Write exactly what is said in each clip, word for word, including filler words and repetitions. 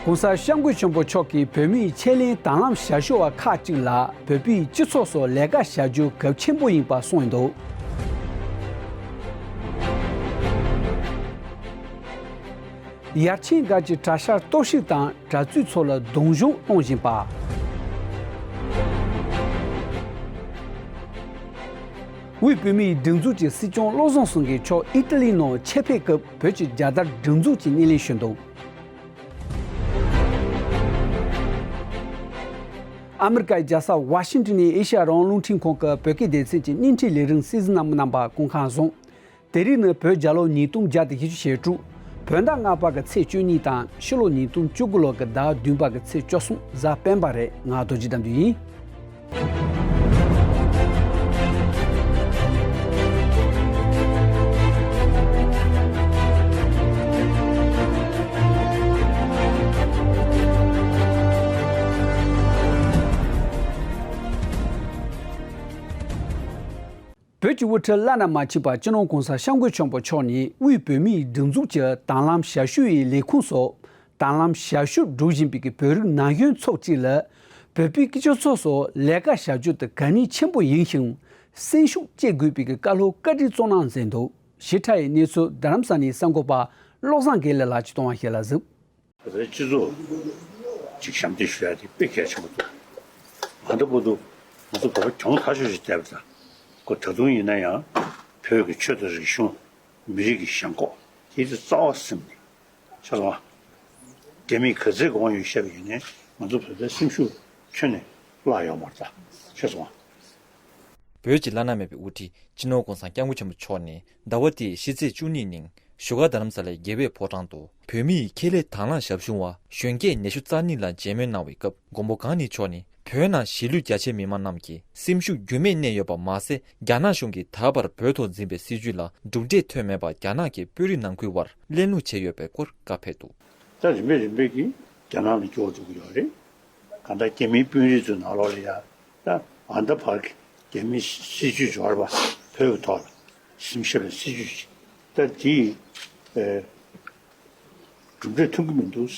༸གོང་ས་༸སྐྱབས་མགོན་ཆེན་པོ་མཆོག་གིས་བོད་མིའི་ཆེད་ལས་དང་བླངས་ཞབས་ཞུ་བ་ཁག་ཅིག་ལ་བོད་པའི་སྤྱི་ཚོགས་སུ་ལས་ཀ་བྱ་རྒྱུ་གལ་ཆེན་པོ་ཡིན་པ་གསུངས་ཡོད་འདུག་ཡར་ཆེན་སྒར་གྱི་གྲྭ་ཤག་གཏོར་བཤིག་དང་གྲྭ་བཙུན་ཚོ་ལ་གདུང་གཞུང་གཏོང་བཞིན་པ། དབུས་བོད་མིའི་སྒྲིག་འཛུགས་ཀྱི་སྲིད་སྐྱོང་བློ་བཟང་སེང་གེ་མཆོག་ཨི་ཏི་ལི་ནང་ཆེད་ཕེབས་སྐབས་བོད་ཀྱི་རྒྱལ་དར་སྒྲེང་འཛུགས་ཀྱི་སྣེ་ལེན་ཞུས་འདུག་ཨ་མི་རི་ཀའི་རྒྱལ་ས་ཝ་ཤིང་ཏོན་ནས་ཨེ་ཤ་ཡ་རང་དབང་རླུང་འཕྲིན་ཁང་གི་བོད་སྐད་སྡེ་ཚན་གྱི་བརྙན་འཕྲིན་ལས་རིམ་སྲིད་འཛིན་རྣམ་པ་རྣམ་པ་སྐུ་ཁམས་བཟང་། དེ་རིང་ནི་བོད་རྒྱལ་ལོ་ཉིས་སྟོང་བརྒྱ་དང་བཞི་བཅུ་ཞེ་དྲུག་བོད་ཟླ་ལྔ་པ་གི་ཚེས་བཅུ་གཉིས་དང་ཕྱི་ལོ་ཉིས་སྟོང་བཅུ་དགུ་ལོ་གི་ཟླ་བདུན་པ་གི་ཚེས་བཅུ་གསུམ་གཟའ་སྤེན་པ་རེད། ང་རྡོ་རྗེ་དམ་དུ་ཡིན། བོད་ཀྱི་དབུ་ཁྲིད་བླ་ན་མ་མཆིས་པ་སྤྱི་ནོར་༸གོང་ས་༸སྐྱབས་མགོན་ཆེན་པོ་མཆོག་ནས་དབུས་བོད་མིའི་སྒྲིག་འཛུགས་ཀྱི་དང་བླངས་ཞབས་ཞུ་ཡི་ལས་ཁུངས་སུ་དང་བླངས་ཞབས་ཞུ་སྒྲུབ་བཞིན་པའི་བོད་རིགས་ན་གཞོན་ཚོགས་གཅིག་ལ་བོད་པའི་སྤྱི་ཚོགས་སུ་ལས་ཀ་བྱ་རྒྱུ་དེ་གལ་གནད་ཆེན་པོ་ཡིན་ཞིང་། སེམས་ཤུགས་བསྐྱེད་དགོས་པའི་བཀའ་སློབ་བཀའ་དྲིན་གཙོ་གནང་མཛད་འདུག་ཞིབ་ཕྲ་ཡི་གནས་ཚུལ་རྡ་རམ་ས་ལའི་གསར་འགོད་པ་བློ་བཟང་དགེ་ལེགས་ལགས་ཀྱིས་གཏོང་བ་ཞིག་ལ་གཟིགས། བོད་པའི་སྤྱི་ཚོགས་ཅིག་ཞབས་འདེགས་ཞུ་ཡ་དེ་དཔེ་གལ་ཆེན་པོ་འདུག་ང་ཚོ་བོད་དུ་ང་ཚོ་བོད་པ་གྱོང་ཐག་ཆོད་ཅིག་བསྡད་པ་དང་། ཁོ་ད་དུང་ཡིན་ན་ཡང་བོད་ཀྱི་ཆོས་དང་རིག་གཞུང་། མི་རིགས་ཀྱི་ཞེན་ཁོག་དེ་དེ་རྩ་བ་ཟིན་ནས་ཤེས་སོང་ང་། རྒྱ་མིས་ག་ཚད་གོང་ཡོད་བཤད་པ་ཡིན་ནའི་ང་ཚོ་བོད་པའི་སེམས་ཤུགས་ཁྱོན་ནས་བརླག་ཡོད་མ་རེད་ད། ཤེས་སོང་ང་། བོད་ཀྱི་བླ་ན་མེད་པའི་དབུ་ཁྲིད་སྤྱི་ནོར་༸གོང་ས་༸སྐྱབས་མགོན་ཆེན་པོ་མཆོག་ནས་ཟླ་བ་འདིའི་ཕྱི་ཚེས་བཅུ་གཉིས་ཉིན་བཞུགས་སྒར་རྡ་རམ་ས་ལའི་རྒྱལ་བའི་ཕོ་བྲང་དུ་བོད་མིའི་ཁྱད་ལས་དང་བླངས་ཞབས་ཞུ་བ་གཞོན་སྐྱེས་ཉི་ཤུ་རྩ་གཉིས་ལ་མཇལ་མོལ་གནང་བའི་སྐབས། མགོན་པོ་གང་ཉིད་མཆོག་ནས་བོད་ནང་གཞིས་ལུས་རྒྱ་ཆེའི་མི་མང་རྣམས་ཀྱི་སེམས་ཤུགས་རྒྱུན་མེད་གནས་ཡོད་པ་མ་ཟད། རྒྱ་ནག་གཞུང་གིས་ད་བར་བོད་ཐོག་འཛིན་པའི་སྲིད་བྱུས་ལ་གྲུབ་འབྲས་ཐོན་མེད་པར་རྒྱ་ནག་གིས་བོད་རིགས་ནང་ཁུལ་བར་གླེང་སློང་བྱས་ཡོད་པའི་སྐོར་བཀའ་ཕེབས་འདུག་ད་རིམ་པས་རིམ་པས་ཀྱིས་རྒྱ་ནག་ལ་འགྱུར་བ་འགྲོ་གི་ཡོད་རེད། གང་ལྟར་རྒྱ་མིའི་དཔོན་རིགས་ཚོའི་ནང་ལོགས་ལ་ཡ་ད་ཨ་ད་བར་གྱི་རྒྱ་མིའི་སྲིད་བྱུས་འབྱོར་བ་བོད་ཀྱི་ཐོག་ལ་སེམས་ཤེས་པའི་སྲིད་བྱུས་ཤིག་ད་དེའི་ཨེ་གྲུབ་འབྲས་ཐོན་གྱི་མི་འདུག་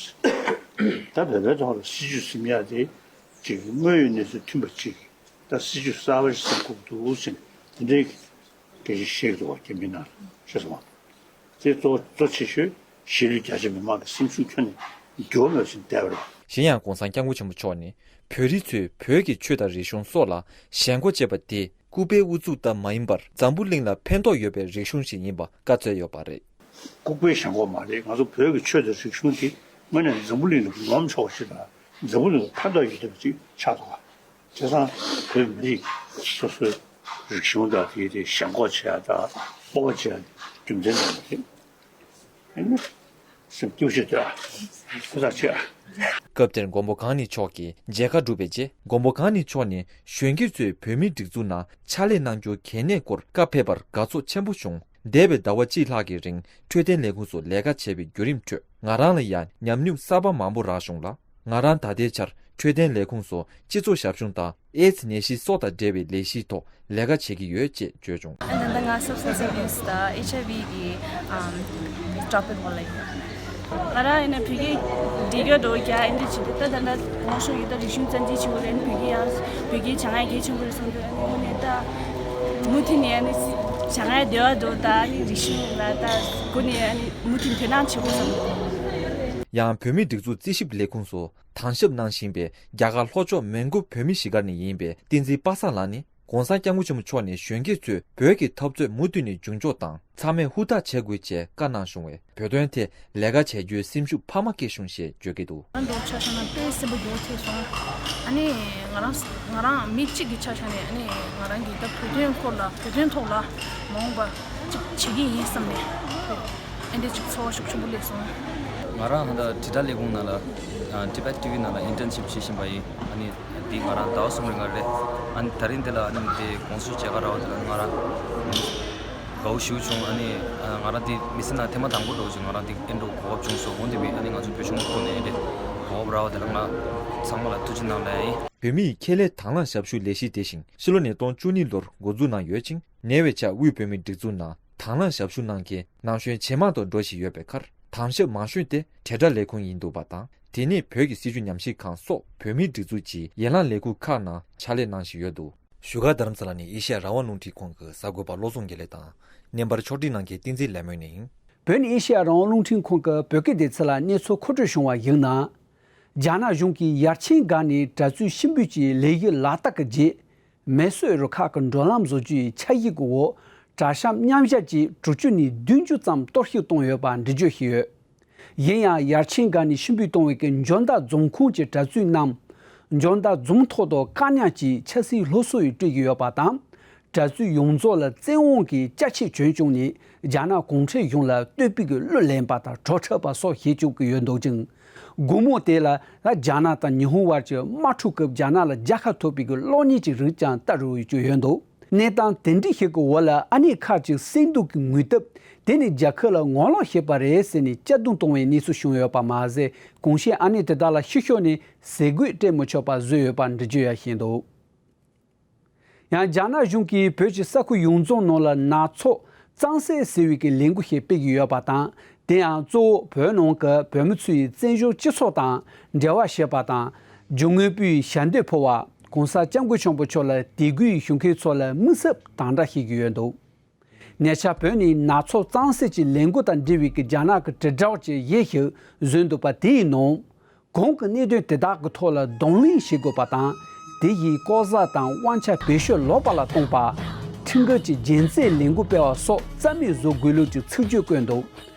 ད་བོད་པའི་ཐོག་ལ་སྲིད་བྱུས་ཟིན་ཡ་དེ་ཅིག་དངོས་ཡོད་གནས་ཚུལ་མཐུན་པ་ཅིག་ད་སྲིད་བྱུས་གསར་པ་ཞིག་ཟིན་དགོས་འདུག་ཟེར་ནས་དེ་འདྲའི་སྐད་ཆ་བཤད་ཀྱི་འདུག་བ། རྒྱ་མི་ནང་ལ་ཤེས་སོང་བ། དེ་གཙོ་གཙོ་ཆེ་ཤོས་གཞིས་ལུས་རྒྱ་ཆེ་མི་མང་གི་སེམས་ཤུགས་ཁྱོན་ནས་འགྱུར་བ་མེད་པ་ཞིག་བསྡད་པ་རེད། གཞན་ཡང་༸གོང་ས་༸སྐྱབས་མགོན་ཆེན་པོ་མཆོག་ནས་བོད་རིགས་ཚོས་བོད་ཀྱི་ཆོས་དང་རིག་གཞུང་སོགས་ལ་ཞེན་ཁོག་བྱེད་པ་དེ་ལྐུགས་པའི་ཨུ་ཚུགས་ཙམ་མ་ཡིན་པར་འཛམ་བུ་གླིང་ལ་ཕན་ཐོགས་ཡོད་པའི་རིག་གཞུང་ཞིག་ཡིན་པ་བཀའ་སྩལ་ཡོད་པ་རེད། ལྐུགས་པའི་ཞེན་ཁོག་མ་རེད། ང་ཚོ་བོད་ཀྱི་ཆོས་དང་རིག་གཞུང་དེ་དངོས་གནས་འཛམ་བུ་གླིང་ལ་ངོམ་ཆོག་པ་ཞིག་དང་འཛམ་བུ་གླིང་ལ་ཕན་ཐོགས་ཡོད་བསྡད་པ་ཅིག་ཆགས་འདུག་ག་བྱས་ཙང་བོད་མི་རིགས་སོ་སོའི་རིག་གཞུང་དང་དེའི་དེ་ཞེན་ཁོག་བྱེད་ཡ་དང་སྤོབས་པ་བྱེད་ཡ་རྒྱུ་མཚན་ཙམ་མ་རེད། ཨ་ནི་སེམས་སྐྱོ་ཤོས་དེ་ཨ་ཁོ་ཐག་ཆོད་ཨ། སྐབས་དེར་མགོན་པོ་གང་ཉིད་མཆོག་གིས་མཇལ་ཁ་གྲུབ་པའི་རྗེས། མགོན་པོ་གང་ཉིད་མཆོག་ནས་གཞོན་སྐྱེས་ཚོས་བོད་མིའི་སྒྲིག་འཛུགས་ནང་ཕྱག་ལས་གནང་རྒྱུ་གལ་གནད་སྐོར་བཀའ་ཕེབས་པར་དགའ་ཚོར་ཆེན་པོ་བྱུང་། འདས་པའི་ཟླ་བ་གཅིག་ལྷག་གི་རིང་འཕྲོད་བསྟེན་ལས་ཁུངས་སུ་ལས་ཀ་བྱས་པའི་བརྒྱུད་རིམ་ཁྲོད། ང་རང་ལ་ཡང་ཉམས་མྱོང་གསར་པ་མང་པོ་རག་བྱུང་ལ། ང་རང་ད་ལྟའི་ཆར་འཕྲོད་བསྟེན་ལས་ཁུངས་སུ་སྤྱི་ཚོགས་ཞབས་ཞུ་དང་ཨེ་ཙི་ནད་གཞི་སོགས་དང་འབྲེལ་བའི་ལས་གཞིའི་ཐོག་ལས་ཀ་བྱེད་ཀྱི་ཡོད་ཅེས་བརྗོད་བྱུང་། ཨ་ད་ལྟ་ང་སབ་སི་ཊན་སི་ཨེ་བི་ཡུ་སི་དང་ཨེཆ་ཨའི་ཝི་གི་ཨམ་ཊོ་པིག་སྐོར་ལ་ཡིན། ང་རང་ཡིན་ན་བོད་སྐད་འགྲིག་གི་འགྲོ་རྒྱ་ཨེ་འདྲ་བྱེད་དུས་ད་ད་ལྟ་གོང་ཞུས་ཡོད་ད་རིག་གཞུང་རྩ་འཛིན་བྱེད་དགོས་རེད། བོད་སྐད་ཡང་བོད་སྐད་བྱ་ངན་གལ་ཆེན་པོ་རེད་གསུངས་དུས་ཨ་ནི་དངོས་གནས་ད་མུ་མཐུད་ནས་ཨ་ནི་བྱ་ངན་བདེ་བ་འགྲོ་ད་ཨ་ནི་རིག་གཞུང་ལ་ད་སྒོ་ནས་ཨ་ནི་མུ་མཐུད་དོ་སྣང་བྱེད་དགོས་བསམ་གྱི་འདུག་ཡང་བོད་མིའི་སྒྲིག་འཛུགས་རྩིས་ཞིབ་ལས་ཁུངས་སུ་དམ་ཞབས་གནང་བཞིན་པའི་རྒྱ་གར་ལྷོ་ཕྱོགས་མོན་གྷོ་བོད་མི་གཞིས་སྒར་ནས་ཡིན་པའི་བསྟན་འཛིན་པ་སངས་ལགས་ནི་༸གོང་ས་༸སྐྱབས་མགོན་ཆེན་པོ་མཆོག་ནས་གཞོན་སྐྱེས་ཚོས་བོད་ཀྱི་འཐབ་རྩོད་མུ་མཐུད་ནས་མཇུག་འཇོག་དང་ཚང་མས་ཧུར་ཐག་བྱེད་དགོས་ཅེས་བཀའ་གནང་བྱུང་བས། བོད་དོན་ཐད་ལས་ཀ་བྱེད་རྒྱུའི་སེམས་ཤུགས་འཕར་མ་སྐྱེས་བྱུང་ཞེས་བརྗོད་ཀྱི་འདུག་ང་ཚོ་ཆ་བཞག་ན་དཔེ་སེམས་པ་འགྱུར་བ་ཐེབས་སོང་། ཨ་ནི་ང་རང་ང་རང་མི་གཅིག་གི་ཆ་བཞག་ནས་ཨ་ནི་ང་རང་གིས་ད་བོད་དོན་སྐོར་ལ་བོད་དོན་ཐོག་ལ་མ་འོངས་པ་ཅིག་བྱེད་ཀྱི་ཡིན་བསམ་ནས་ཨེ་འདྲ་ཅིག་ཚོར་བ་ཤུགས་ཆེན་པོ་སླེབས་སོང་། ང་རང་ཧ་ད་དྲིལ་བསྒྲགས་ལས་ཁུངས་ནང་ལ་ཨ་ཊི་བེཊ་ཊི་ཝི་ནང་ལ་ཨིན་ཊརན་ཤིབ་བྱེད་བཞིན་པ་ཡིན། ཨ་ནི་འདི་ང་རང་ཟླ་བ་གསུམ་རིང་ལ་རེད། ཨ་ནི་ད་རིང་འདི་ལ་ཨ་ནི་འདི་དགོངས་ཞུ་མཇལ་ཁ་རག་པ་དེ་ལ་ང་རང་དགའ་བོ་ཞེ་པོ་བྱུང་། ཨ་ནི་ང་རང་འདི་མི་ཚེ་ནང་ཐེངས་མ་དང་པོ་འདྲ་བོ་ཅིག་ང་རང་འདི་ཨེ་འདྲ་གོ་སྐབས་བྱུང་སོང་། འོན་ཏེ་མི་ཨ་ནི་ང་ཚོ་བོད་གཞུང་ཐོག་ནས་ཨེ་འདྲ་གོ་སྐབས་རག་པ་དེ་ལ་ང་ཚང་མ་ལ་ཐུགས་རྗེ་གནང་ལབ་ཡ་ཡིན། བོད་མིའི་ཁྱད་ལས་དང་བླངས་ཞབས་ཞུ་ལས་གཞི་དེ་བཞིན་ཕྱི་ལོ་ཉིས་སྟོང་བཅུ་གཉིས་ལོར་འགོ་འཛུགས་གནང་ཡོད་ཅིང་། ཉེ་བའི་ཆར་དབུས་བོད་མིའི་སྒྲིག་འཛུགས་ནང་དང་བླངས་ཞབས་ཞུ་གནང་མཁན་ནམ་ཞོན་ཇེ་མང་དུ་འགྲོ་བཞིན་ཡོད་པའི་ཁར། དམ་ཞབས་མང་ཤོས་དེ་དྲིལ་བསྒྲགས་ལས་ཁུངས་ཡིན་འདུག་པ་དང་། དེ་ནས་བོད་ཀྱི་སྲིད་བྱུས་ཉམས་ཞིབ་ཁང་སོགས་བོད་མིའི་སྒྲིག་འཛུགས་ཀྱི་ཡན་ལག་ལས་ཁུངས་ཁག་ནང་ཕྱག་ལས་གནང་བཞིན་ཡོད་འདུག་བཞུགས་སྒར་རྡ་རམ་ས་ལ་ནས་ཨེ་ཤེ་ཡ་རང་དབང་རླུང་འཕྲིན་ཁང་གི་གསར་འགོད་པ་བློ་བཟང་དགེ་ལེགས་དང་། བརྙན་པར་ཕྱོགས་སྒྲིག་གནང་མཁན་བསྟན་འཛིན་ལྷ་མོ་ཡིན། བོད་ནས་ཨེ་ཤེ་ཡ་རང་དབང་རླུང་འཕྲིན་ཁང་གི་བོད་སྐད་སྡེ་ཚན་ལ་གནས་ཚུལ་མཁོ་སྤྲོད་བྱུང་བ་ཡིན་ན། རྒྱ་ནག་གཞུང་གིས་ཡར་ཆེན་སྒར་ནས་གྲྭ་བཙུན་ཕྱིར་འབུད་ཀྱི་ལས་གཞི་ལག་བསྟར་གྱི་རྗེས། མེ་གསོད་རུ་ཁག་གི་འགྲོ་ལམ་བཟོ་རྒྱུའི་འཆར་གཞི་གི་འོག་གྲྭ་ཤག་མཉམ་བཞག་བཅས་དྲུག་ཅུ་ནས་བདུན་ཅུ་ཙམ་གཏོར་བཤིག་བཏང་ཡོད་པ་འགྲེལ་བརྗོད་བྱས་ཡོད། ཡིན་ཡང་ཡར་ཆེན་སྒར་ནས་ཕྱིར་འབུད་བཏང་བའི་གི་འཇོ་མདའ་རྫོང་ཁོངས་ཀྱི་གྲྭ་བཙུན་རྣམས། འཇོ་མདའ་རྫོང་ཐོག་ཏུ་བཀག་ཉར་གྱིས་ཆབ་སྲིད་སློབ་གསོ་ཡི་སྤྲོད་ཀྱི་ཡོད་པ་དང་། གྲྭ་བཙུན་ཡོངས་རྫོགས་ལ་བཙན་དབང་གིས་ཅ་ཆས་གྱོན་བྱུང་ནས་རྒྱ་ནག་གུང་ཁྲན་གཞུང་ལ་བསྟོད་པའི་གི་གླུ་ལེན་པ་དང་གྲོགས་འཁྲབ་པ་སོགས་བྱེད་བཅུག་གི་ཡོད་འདུག་ཅིང་། དགོང་མོ་དེ་ལ་རྒྱ་ནག་དང་ཉི་ཧོང་བར་གྱི་དམག་འཁྲུག་སྐབས་རྒྱ་ནག་ལ་རྒྱལ་ཁ་ཐོབ་པའི་གི་གློག་བརྙན་གྱི་རིགས་ཀྱང་བལྟ་རུ་བཅུག་ཡོད་འདུག་གནས་སྟངས་དེ་འདྲ་ཞིག་གི་འོག་ལ་ཨ་ནེ་ཁག་ཅིག་བསད་གཏུབ་ཀྱི་ངུས་སྟབས་དེ་ནི་རྒྱལ་ཁབ་ལ་ངོ་ལོག་བྱས་པ་རེད་ཟེར་ནས་གཅར་རྡུང་གཏོང་བའི་གནས་ཚུལ་བྱུང་ཡོད་པ་མ་ཟད། གོང་བཤད་ཨ་ནེ་དེ་དག་ལ་ཕྱི་ཤོག་ནས་ཟས་གོས་སྤྲད་མི་ཆོག་པ་བཟོས་ཡོད་པ་འགྲེལ་བརྗོད་ཡང་བྱས་འདུག་ཡང་རྒྱ་ནག་གཞུང་གིས་བོད་ཀྱི་ས་ཁུལ་ཡོངས་རྫོགས་ནང་ལ་ནག་ཚོགས་གཙང་སེལ་ཟེར་བའི་གི་ལས་འགུལ་ཞིག་སྤེལ་གྱི་ཡོད་པ་དང་། དེ་ཡང་གཙོ་བོ་བོད་ནང་གི་བོད་མི་ཚོའི་བཙན་བྱོལ་སྤྱི་ཚོགས་དང་འབྲེལ་བ་བྱེད་པ་དང་། རྒྱུ་དངོས་པོའི་ཞལ་འདེབས་ཕུལ་བ། གོང་ས་སྐྱབས་མགོན་ཆེན་པོ་མཆོག་ལ་དད་གུས་ཞུ་མཁན་ཚོ་ལ་དམིགས་བསལ་དམ་དྲག་བྱེད་ཀྱི་ཡོད་འདུག་ཉེ་ཆར་བོད་ནས་ནག་ཚོགས་གཙང་སེལ་གྱི་ལས་འགུལ་དང་འབྲེལ་བའི་གི་རྒྱ་ནག་གི་དྲིལ་བསྒྲགས་ཀྱི་གཞས་ཤིག་བཟོས་འདུག་པ་དེའི་ནང་། གོང་གི་གནད་དོན་དེ་དག་གི་ཐོག་ལ་གདོང་ལེན་བྱེད་དགོས་པ་དང་། དེ་ཡིས་ལྐོག་ཟ་དང་དབང་ཆ་བེད་སྤྱོད་ལོག་པ་ལ་གཏོང་པ། ཁྲིམས་འགལ་གྱི་རྒྱལ་རྩེད་ལས་འགུལ་སྤེལ་བ་སོགས་རྩ་མེད་བཟོ་དགོས་ལུགས་ཀྱི་ཚིག་བརྗོད་བཀོད་འདུག་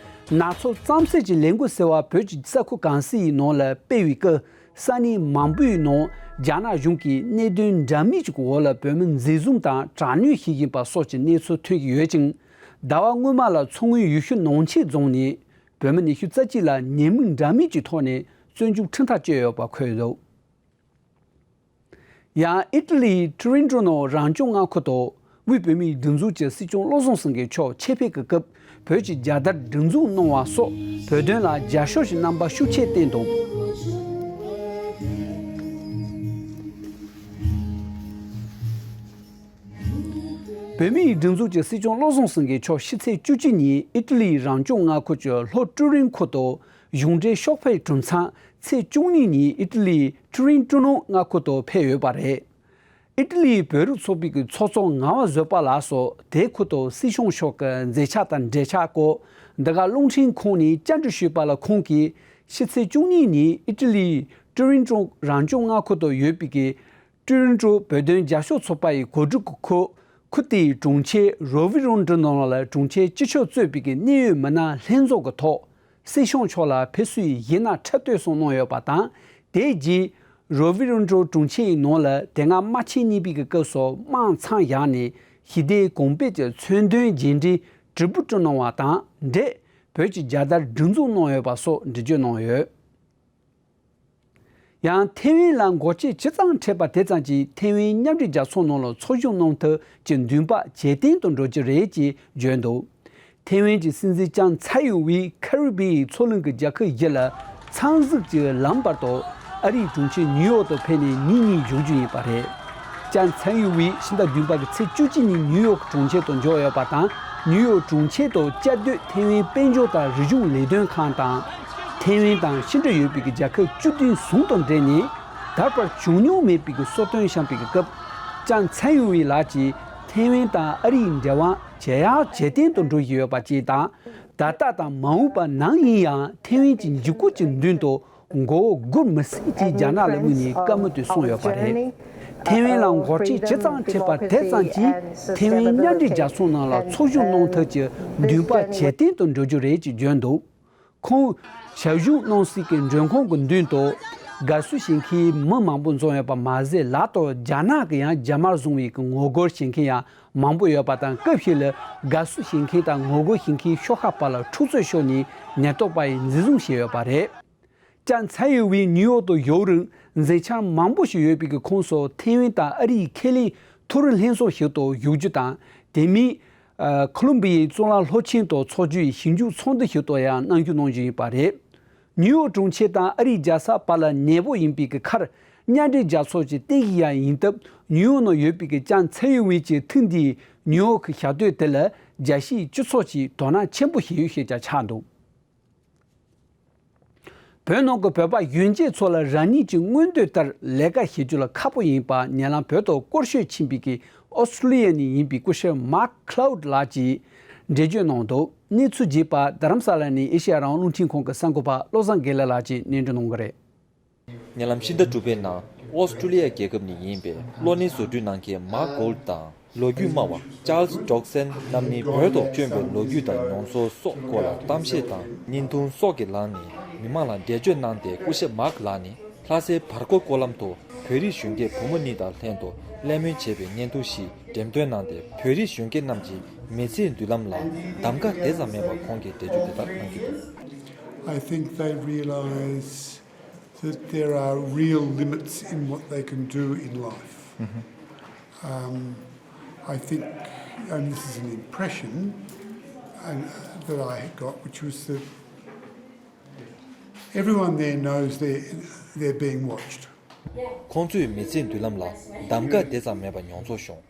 ནག་ཚོགས་གཙང་སེལ་གྱི་ལས་འགུལ་ཟེར་བ་བོད་ཀྱི་ས་ཁུལ་གང་སའི་ནང་ལ་སྤེལ་བའི་སྐབས། ས་གནས་མང་པོའི་ནང་རྒྱ་ནག་གཞུང་གིས་གནད་དོན་འདྲ་མིན་གྱི་འོག་ལ་བོད་མི་འཛིན་བཟུང་དང་དྲག་གནོན་བྱེད་བཞིན་པ་སོགས་ཀྱི་གནས་ཚུལ་ཐོན་གྱི་ཡོད་ཅིང་། ཟླ་བ་སྔོན་མ་ལ་མཚོ་སྔོན་ཡུལ་ཤུལ་ནང་ཆེན་རྫོང་ནས་བོད་མི་ཉི་ཤུ་རྩ་གཅིག་ལ་ཉེས་དམིགས་འདྲ་མིན་གྱི་ཐོག་ནས་བཙོན་འཇུག་ཁྲིམས་ཐག་བཅད་ཡོད་པ་འཁོད་འདུག་ཡང་ཨི་ཊ་ལིའི་ཀྲི་རེན་ཀྲོ་ནང་རང་སྐྱོང་མངའ་ཁུལ་དུ། དབུས་བོད་མིའི་སྒྲིག་འཛུགས་ཀྱི་སྲིད་སྐྱོང་བློ་བཟང་སེང་གེ་མཆོག་ཆེད་ཕེབས་ཀྱི་སྐབས་བོད་ཀྱི་རྒྱལ་དར་སྒྲེང་འཛུགས་གནང་བ་སོགས་བོད་དོན་ལ་རྒྱབ་སྐྱོར་གྱི་རྣམ་པ་ཤུགས་ཆེ་བསྟན་འདུག་བོད་མིའི་སྒྲིག་འཛུགས་ཀྱི་སྲིད་སྐྱོང་བློ་བཟང་སེང་གེ་མཆོག་ཕྱི་ཚེས་བཅུ་གཅིག་ཉིན་ཨི་ཊ་ལིའི་རང་སྐྱོང་མངའ་ཁུལ་གྱི་ལྷོ་ཀྲུའུ་རིན་ཁུལ་དུ་གཞུང་འབྲེལ་ཤོག་ཕེབས་གྲུབ་མཚམས་ཚེས་བཅུ་གཉིས་ཉིན་ཨི་ཊ་ལིའི་ཀྲུའུ་རིན་ཀྲུའུ་ནོ་མངའ་ཁུལ་དུ་ཕེབས་ཡོད་པ་རེད། ཨི་ཊ་ལིའི་བོད་རིགས་ཚོགས་པའི་གི་ཚོགས་གཙོ་ངག་དབང་བཟོད་པ་ལགས་སུ་དེ་ཁུལ་དུ་སྲིད་སྐྱོང་མཆོག་གི་མཛད་འཆར་དང་འབྲེལ་ཆགས་སྐོར་འདི་ག་རླུང་འཕྲིན་ཁང་ནས་བཅར་འདྲི་ཞུས་པ་ལ་ཁོང་གིས་ཕྱི་ཚེས་བཅུ་གཉིས་ཉིན་ཨི་ཊ་ལིའི་ཀྲུའུ་རིན་ཀྲུའུ་རང་སྐྱོང་མངའ་ཁུལ་དུ་ཡོད་པའི་གི་ཀྲུའུ་རིན་ཀྲུའུ་བོད་དོན་རྒྱབ་སྐྱོར་ཚོགས་པ་ཡི་གོ་སྒྲིག་གི་ཁུལ་ཁུལ་དེའི་གྲོང་ཁྱེར་རོ་བི་རོན་ཀྲུའུ་ནང་ལ་གྲོང་ཁྱེར་སྤྱི་ཁྱབ་གཙོས་པའི་གི་གནད་ཡོད་མི་སྣ་ལྷན་ཚོགས་ཀྱི་ཐོག་སྲིད་སྐྱོང་མཆོག་ལ་ཕེབས་བསུའི་གཞས་སྣ་འཁྲབ་སྟོན་སོགས་གནང་ཡོད་པ་དང་། དེའི་རྗེས་རོ་བི་རོན་ཀྲུའུ་གྲོང་ཁྱེར་ཡི་ནང་ལ་དེ་སྔ་དམག་ཆེན་གཉིས་པའི་གི་སྐབས་སུ་དམག་མཚམས་བཞག་ནས་ཞི་བདེའི་གོང་འཕེལ་གྱི་མཚོན་དོན་རྗེས་འབྲེལ་དྲིལ་བུ་བསྐྲུན་གནང་བ་དང་འབྲེལ་བོད་ཀྱི་རྒྱལ་དར་སྒྲེང་འཛུགས་གནང་ཡོད་པ་སོགས་འགྲེལ་བརྗོད་གནང་ཡོད། ཡང་ཐེ་ཝན་ལ་འགོག་རྐྱེན་ཇི་ཙམ་འཕྲད་པ་དེ་ཙམ་གྱིས་ཐེ་ཝན་མཉམ་འབྲེལ་རྒྱལ་ཚོགས་ནང་ལ་ཚོགས་ཞུགས་གནང་ཐབས་ཀྱི་འདུན་པ་ཇེ་བརྟན་དུ་འགྲོ་རྒྱུ་རེད་ཅེས་བརྗོད་འདུག་ཐེ་ཝན་གྱི་སྲིད་འཛིན་ལྕམ་ཚའེ་ཡིན་ཝེས་ཁ་རི་བྷི་ཡའི་མཚོ་གླིང་གི་རྒྱལ་ཁབ་བཞི་ལ་མཚམས་གཟིགས་ཀྱི་ལམ་བར་དུ་ཨ་རིའི་གྲོང་ཁྱེར་ནིའུ་ཡོག་ཏུ་ཕེབས་ནས་ཉིན་གཉིས་བཞུགས་རྒྱུ་ཡིན་པ་རེད། ལྕམ་ཚའེ་ཡིན་ཝེས་ཕྱི་ཟླ་བདུན་པ་གི་ཚེས་བཅུ་གཅིག་ཉིན་ནིའུ་ཡོག་གྲོང་ཁྱེར་དུ་འབྱོར་ཡོད་པ་དང་། ནིའུ་ཡོག་གྲོང་ཁྱེར་དུ་བཅའ་སྡོད་ཐེ་ཝན་དཔལ་འབྱོར་དང་རིག་གཞུང་ལས་དོན་ཁང་དང་། ཐེ་ཝན་དང་ཕྱི་འབྲེལ་ཡོད་པའི་རྒྱལ་ཁབ་བཅུ་བདུན་ཟུང་དུ་འབྲེལ་ནས། ད་བར་བྱུང་མྱོང་མེད་པའི་གསོལ་སྟོན་བཤམས་པའི་སྐབས། ལྕམ་ཚའེ་ཡིན་ཝེ་ལགས་ཀྱིས་ཐེ་ཝན་དང་ཨ་རིའི་འབྲེལ་བ་ཇེ་ཡག་ཇེ་བརྟན་དུ་འགྲོ་བཞིན་ཡོད་པ་བཅས་དང་། ད་ལྟ་དང་མ་འོངས་པ་ནམ་ཡིན་ཡང་ཐེ་ཝན་གྱི་འཇིགས་སྐུལ་གྱི་མདུན་དུ་མགོ་བོ་སྒུར་མི་སྲིད་ཅེས་རྒྱ་ནག་ལ་དམིགས་ནས་བཀའ་མོལ་དུ་གསུངས་ཡོད་པ་རེད། ཐེ་ཝན་ལ་འགོག་རྐྱེན་ཇི་ཙམ་འཕྲད་པ་དེ་ཙམ་གྱིས་ཐེ་ཝན་མཉམ་འབྲེལ་རྒྱལ་ཚོགས་ནང་ལ་ཚོགས་ཞུགས་གནང་ཐབས་ཀྱི་འདུན་པ་ཇེ་བརྟན་དུ་འགྲོ་རྒྱུ་རེད་ཅེས་བརྗོད་འདུག་ཁོང་ཞབས་ཞུ་གནང་སའི་གི་མགྲོན་ཁང་གི་མདུན་དུ་དགའ་བསུ་བྱེད་མཁན་མི་མང་པོ་འཛོམས་ཡོད་པ་མ་ཟད། ལག་ཏུ་རྒྱ་ནག་གི་ཡང་རྒྱ་དམར་བཟུང་བའི་གི་ངོ་རྒོལ་བྱེད་མཁན་ཡང་མང་པོ་ཡོད་པ་དང་། སྐབས་ཤིག་ལ་དགའ་བསུ་བྱེད་མཁན་དང་ངོ་རྒོལ་བྱེད་མཁན་ཤོག་ཁག་བར་ལ་འཁྲུག་རྩོད་ཤོར་ནས་ཉེན་རྟོག་པ་ཡིས་འཛིན་བཟུང་བྱས་ཡོད་པ་རེད། ལྕམ་ཚའེ་ཡིན་ཝེ་ནིའུ་ཡོག་ཏུ་བཞུགས་རིང་མཛད་འཆར་མང་པོ་ཞིག་ཡོད་པའི་གི་ཁོངས་སུ་ཐེ་ཝན་དང་ཨ་རིའི་ཁེ་ལས་མཐོ་རིམ་ལྷན་ཚོགས་ཤིག་ཏུ་བཞུགས་རྒྱུ་དང་། དེ་མིན། ཨ། ཁོ་ལོམ་བི་ཡའི་གཙུག་ལག་སློབ་ཆེན་དུ་འཚོགས་རྒྱུའི་ཞིབ་འཇུག་ཚོགས་འདུ་ཞིག་ཏུ་ཡང་གནང་རྒྱུ་གནང་རྒྱུ་ཡིན་པ་རེད། ནིའུ་ཡོག་གྲོང་ཁྱེར་དང་ཨ་རིའི་རྒྱལ་ས་བར་ལ་ནད་འབུ་ཡིན་པའི་གི་ཁར། མཉམ་འབྲེལ་རྒྱལ་ཚོགས་ཀྱི་རྟེན་གཞི་ཡང་ཡིན་སྟབས། ནིའུ་ཡོག་ནང་ཡོད་པའི་གི་ལྕམ་ཚའེ་ཡིན་ཝེ་ཀྱི་ཐེངས་འདིའི་ནིའུ་ཡོག་གི་ཞག་སྡོད་དེ་ལ་རྒྱལ་སྤྱིའི་སྤྱི་ཚོགས་ཀྱིས་དོ་སྣང་ཆེན་པོ་བྱེད་ཡུལ་ཞིག་ཀྱང་ཆགས་འདུག་བོད་ནང་གི་བོད་པ་གཞོན་སྐྱེས་ཚོ་ལ་རང་ཉིད་ཀྱི་མངོན་འདོད་ལྟར་ལས་ཀ་བྱེད་རྒྱུ་ལ་ཁག་པོ་ཡིན་པ་ཉེ་ལམ་བོད་དུ་སྐོར་སྐྱོད་ཕྱིན་པའི་གི་ཨོ་སི་ཀྲུ་ལི་ཡ་ནས་ཡིན་པའི་སྐུ་ཞབས་མཱག་ཁི་ལའུཌ་ལགས་ཀྱིས་འགྲེལ་བརྗོད་གནང་འདུག་གནས་ཚུལ་རྒྱས་པ་རྡ་རམ་ས་ལ་ནས་ཨེ་ཤེ་ཡ་རང་དབང་རླུང་འཕྲིན་ཁང་གི་གསར་འགོད་པ་བློ་བཟང་དགེ་ལེགས་ལགས་ཀྱིས་སྙན་སྒྲོན་གནང་གི་རེད། ཉེ་ལམ་ཕྱི་ཟླ་དྲུག་པའི་ནང་ཨོ་སི་ཀྲུ་ལི་ཡ་རྒྱལ་ཁབ་ནས་ཡིན་པའི་གློག་བརྙན་བཟོ་སྐྲུན་གནང་མཁན་མཱག་གྷོལཌ་དང་། ལོ་རྒྱུས་སྨྲ་བ་ཅཱལ་སི་ཌོག་སན་རྣམ་གཉིས་བོད་དུ་བསྐྱོན་པའི་ལོ་རྒྱུས་དང་མྱོང་ཚོར་སོགས་སྐོར་ལ་གཏམ་བཤད་དང་བརྙན་ཐུང་སོགས་ཀྱི་ལམ་ནས་མི་མང་ལ་འགྲེལ་བརྗོད་གནང་སྟེ། སྐུ་ཞབས་མཱག་ལགས་ནི་ལྷ་སའི་བར་སྐོར་སྐོར་ལམ་དུ་བོད་རིགས་གཞོན་སྐྱེས་བུ་མོ་གཉིས་དང་ལྷན་དུ་གླེང་མོལ་བྱས་པའི་བརྙན་ཐུང་ཞིག་འགྲེམས་སྟོན་གནང་སྟེ། བོད་རིགས་གཞོན་སྐྱེས་རྣམས་ཀྱི་མི་ཚེའི་མདུན་ལམ་ལ་གདམ་ག་དེ་ཙམ་མེད་པ་ཁོང་གིས་འགྲེལ་བརྗོད་དེ་ལྟར་གནང་གི་འདུག I think they realise that there are real limits in what they can do in life. Um, I think, and this is an impression and, that I had got, which was that everyone there knows they're, they're being watched. ཁོང་ཚོས་མི་ཚེའི་མདུན་ལམ་ལ་གདམ་ག་དེ་ཙམ་མེད་པ་མྱོང་ཚོར་བྱུང་།